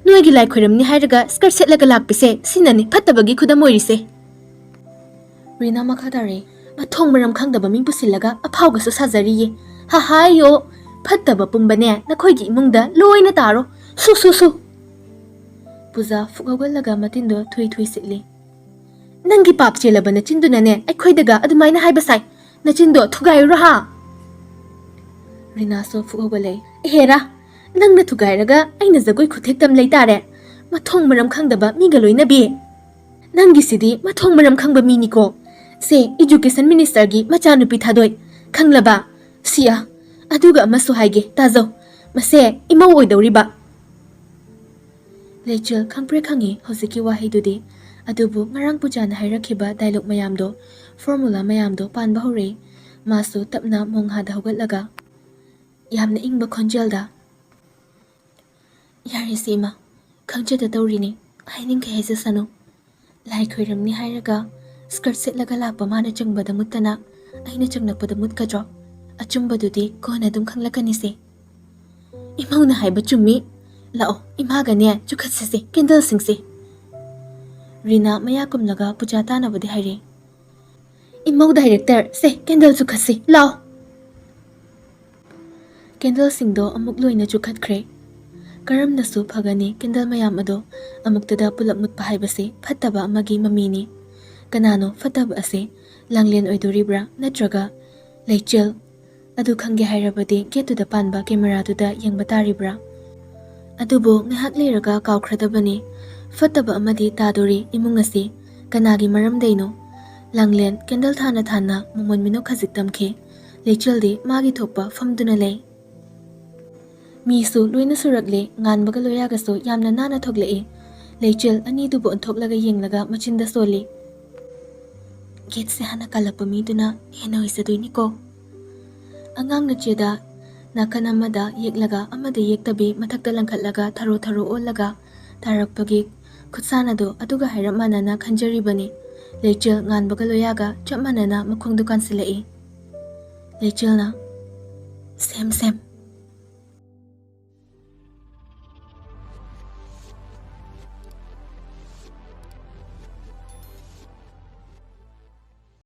ꯅꯣꯏꯒꯤ ꯂꯥꯏ ꯈꯣꯏꯔꯝꯅꯤ ꯍꯥꯏꯔꯒ ꯁ꯭ꯀꯔꯠ ꯁꯦꯠꯂꯒ ꯂꯥꯛꯄꯤꯁꯦ, ꯁꯤꯅꯅꯤ ꯐꯠꯇꯕꯒꯤ ꯈꯨꯗꯝ ꯑꯣꯏꯔꯤꯁꯦ꯫" ꯔꯤꯅꯥ ꯃꯈꯥ ꯇꯥꯔꯛꯏ, "ꯃꯊꯣꯡ ꯃꯔꯝ ꯈꯪꯗꯕ ꯃꯤ ꯄꯨꯁꯤꯜꯂꯒ ꯑꯐꯥꯎꯒꯁꯨ ꯁꯥꯖꯔꯤꯌꯦ꯫ ꯍꯥꯍꯥꯏꯌꯣ, ꯐꯠꯇꯕ ꯄꯨꯝꯕꯅꯦ ꯅꯈꯣꯏꯒꯤ ꯏꯃꯨꯡꯗ ꯂꯣꯏꯅ ꯇꯥꯔꯣ꯫ ꯁꯨ, ꯁꯨ, ꯁꯨ꯫" ꯄꯨꯖꯥ ꯐꯨꯛ ꯍꯧꯒꯠꯂꯒ ꯃꯇꯤꯟꯗꯣ ꯊꯨꯏ ꯊꯨꯏ ꯁꯤꯠꯂꯤ꯫ "ꯅꯪꯒꯤ ꯄꯥꯞ ꯆꯦꯜꯂꯕ ꯅꯆꯤꯟꯗꯨꯅꯅꯦ ꯑꯩꯈꯣꯏꯗꯒ ꯑꯗꯨꯃꯥꯏꯅ ꯍꯥꯏꯕ ꯁꯥꯏ꯫ ꯅꯆꯤꯟꯗꯣ ꯊꯨꯒꯥꯏꯔꯨꯔꯣ ꯍꯥ?" ꯔꯤꯅꯥꯁꯨ ꯐꯨꯛ ꯍꯧꯒꯠꯂꯛꯏ꯫ "ꯑꯦꯍꯦꯔꯥ, ꯅꯪꯅ ꯊꯨꯒꯥꯏꯔꯒ ꯑꯩꯅ ꯖꯒꯣꯏ ꯈꯨꯊꯦꯛꯇꯝ ꯂꯩꯇꯥꯔꯦ꯫ ꯃꯊꯣꯡ ꯃꯔꯝ ꯈꯪꯗꯕ ꯃꯤꯒ ꯂꯣꯏꯅꯕꯤ꯫ ꯅꯪꯒꯤꯁꯤꯗꯤ ꯃꯊꯣꯡ ꯃꯔꯝ ꯈꯪꯕ ꯃꯤꯅꯤꯀꯣ꯫ ꯁꯦ, education ministerꯒꯤ ꯃꯆꯥꯅꯨꯄꯤ ꯊꯥꯗꯣꯏ꯫ ꯈꯪꯂꯕ? ꯁꯤꯌꯥ, ꯑꯗꯨꯒ ꯑꯃꯁꯨ ꯍꯥꯏꯒꯦ, ꯇꯥꯖꯧ꯫ ꯃꯁꯦ ꯏꯃꯧ ꯑꯣꯏꯗꯧꯔꯤꯕ꯫ ꯂꯩꯆꯤꯜ ꯈꯪꯄ꯭ꯔꯦꯛ ꯈꯪꯉꯤ ꯍꯧꯖꯤꯛꯀꯤ ꯋꯥꯍꯩꯗꯨꯗꯤ꯫ ꯑꯗꯨꯕꯨ ꯉꯔꯥꯡ ꯄꯨꯖꯥꯅ ꯍꯥꯏꯔꯛꯈꯤꯕ dialogue ꯃꯌꯥꯝꯗꯣ, formula ꯃꯌꯥꯝꯗꯣ ꯄꯥꯟꯕ ꯍꯧꯔꯛꯏ꯫ ꯃꯥꯁꯨ ꯇꯞꯅ ꯃꯣꯡꯍꯥꯗ ꯍꯧꯒꯠꯂꯒ ꯌꯥꯝꯅ ꯏꯪꯕ ꯈꯣꯟꯖꯦꯜꯗ, "ꯌꯥꯔꯦꯁꯦ ꯏꯃꯥ, ꯈꯪꯖꯗ ꯇꯧꯔꯤꯅꯤ, ꯍꯥꯏꯅꯤꯡꯈꯩ ꯍꯥꯏꯖꯁꯅꯨ꯫ ꯂꯥꯏ ꯈꯣꯏꯔꯝꯅꯤ ꯍꯥꯏꯔꯒ skirt ꯁꯦꯠꯂꯒ ꯂꯥꯛꯄ ꯃꯥꯅ ꯆꯪꯕꯗ ꯃꯨꯠꯇꯅ ꯑꯩꯅ ꯆꯪꯂꯛꯄꯗ ꯃꯨꯠꯀꯗ꯭ꯔꯣ? ꯑꯆꯨꯝꯕꯗꯨꯗꯤ ꯀꯣꯟꯅ ꯑꯗꯨꯝ ꯈꯪꯂꯛꯀꯅꯤꯁꯦ꯫ ꯏꯃꯧꯅ ꯍꯥꯏꯕ ꯆꯨꯝꯃꯤ꯫ ꯂꯥꯛꯑꯣ, ꯏꯃꯥꯒꯅꯦ ꯆꯨꯈꯠꯁꯤꯁꯦ candleꯁꯤꯡꯁꯦ꯫" ꯔꯤꯅꯥ ꯃꯌꯥ ꯀꯨꯝꯂꯒ ꯄꯨꯖꯥ ꯇꯥꯅꯕꯗꯤ ꯍꯥꯏꯔꯦ꯫ "ꯏꯃꯧ director, ꯁꯦ candle ꯆꯨꯈꯠꯁꯤ, ꯂꯥꯛꯑꯣ꯫" Candleꯁꯤꯡꯗꯣ ꯑꯃꯨꯛ ꯂꯣꯏꯅ ꯆꯨꯈꯠꯈ꯭ꯔꯦ꯫ ꯀꯔꯝꯅꯁꯨ ꯐꯒꯅꯤ candle ꯃꯌꯥꯝ ꯑꯗꯣ ꯑꯃꯨꯛꯇꯗ ꯄꯨꯂꯞ ꯃꯨꯠꯄ ꯍꯥꯏꯕꯁꯤ ꯐꯠꯇꯕ ꯑꯃꯒꯤ ꯃꯃꯤꯅꯤ꯫ ꯀꯅꯥꯅꯣ ꯐꯠꯇꯕ ꯑꯁꯦ? ꯂꯥꯡꯂꯦꯟ ꯑꯣꯏꯗꯣꯔꯤꯕ꯭ꯔꯥ ꯅꯠꯇ꯭ꯔꯒ ꯂꯩꯆꯤꯜ? ꯑꯗꯨ ꯈꯪꯒꯦ ꯍꯥꯏꯔꯕꯗꯤ gateꯇꯨꯗ ꯄꯥꯟꯕ cameraꯗꯨꯗ ꯌꯦꯡꯕ ꯇꯥꯔꯤꯕ꯭ꯔꯥ? ꯑꯗꯨꯕꯨ ꯉꯥꯏꯍꯥꯛ ꯂꯩꯔꯒ ꯀꯥꯎꯈ꯭ꯔꯗꯕꯅꯤ꯫ ꯐꯠꯇꯕ ꯑꯃꯗꯤ ꯇꯥꯗꯣꯔꯤ ꯏꯃꯨꯡ ꯑꯁꯤ꯫ ꯀꯅꯥꯒꯤ ꯃꯔꯝꯗꯩꯅꯣ? ꯂꯥꯡꯂꯦꯟ candle ꯊꯥꯅ ꯊꯥꯅ ꯃꯃꯣꯟ ꯃꯤꯅꯣꯛ ꯈꯖꯤꯛ ꯇꯝꯈꯤ꯫ ꯂꯩꯆꯤꯜꯗꯤ ꯃꯥꯒꯤ ꯊꯣꯛꯄ ꯐꯝꯗꯨꯅ ꯂꯩ꯫ ꯃꯤꯁꯨ ꯂꯣꯏꯅ ꯁꯨꯔꯛꯂꯦ, ꯉꯥꯟꯕꯒ ꯂꯣꯌꯥꯒꯁꯨ ꯌꯥꯝꯅ ꯅꯥꯟꯅ ꯊꯣꯛꯂꯛꯏ꯫ ꯂꯩꯆꯤꯜ ꯑꯅꯤꯗꯨꯕꯨ ꯑꯣꯟꯊꯣꯛꯂꯒ ꯌꯦꯡꯂꯒ ꯃꯆꯤꯟꯗ ꯁꯣꯜꯂꯤ꯫ Gateꯁꯦ ꯍꯥꯟꯅ ꯀꯥꯜꯂꯛꯄ ꯃꯤꯗꯨꯅ ꯍꯦꯟꯅ ꯑꯣꯏꯖꯗꯣꯏꯅꯤꯀꯣ꯫ ꯑꯉꯥꯡꯅ ꯆꯦꯗ ꯅꯥꯀꯟ ꯑꯃꯗ ꯌꯦꯛꯂꯒ ꯑꯃꯗ ꯌꯦꯛꯇꯕꯤ ꯃꯊꯛꯇ ꯂꯪꯈꯠꯂꯒ ꯊꯔꯣ ꯊꯔꯣ ꯑꯣꯜꯂꯒ ꯇꯥꯔꯛꯄꯒꯤ ꯈꯨꯠꯁꯥꯟꯅꯗꯣ ꯑꯗꯨꯒ ꯍꯥꯏꯔꯞ ꯃꯥꯟꯅꯅ ꯈꯟꯖꯔꯤꯕꯅꯤ꯫ ꯂꯩꯆꯤꯜ ꯉꯥꯟꯕꯒ ꯂꯣꯌꯥꯒ ꯆꯞ ꯃꯥꯟꯅꯅ ꯃꯈꯣꯡꯗꯣ ꯀꯥꯟꯁꯤꯜꯂꯛꯏ꯫ ꯂꯩꯆꯤꯜꯅ, "ꯁꯦꯝ, ꯁꯦꯝ,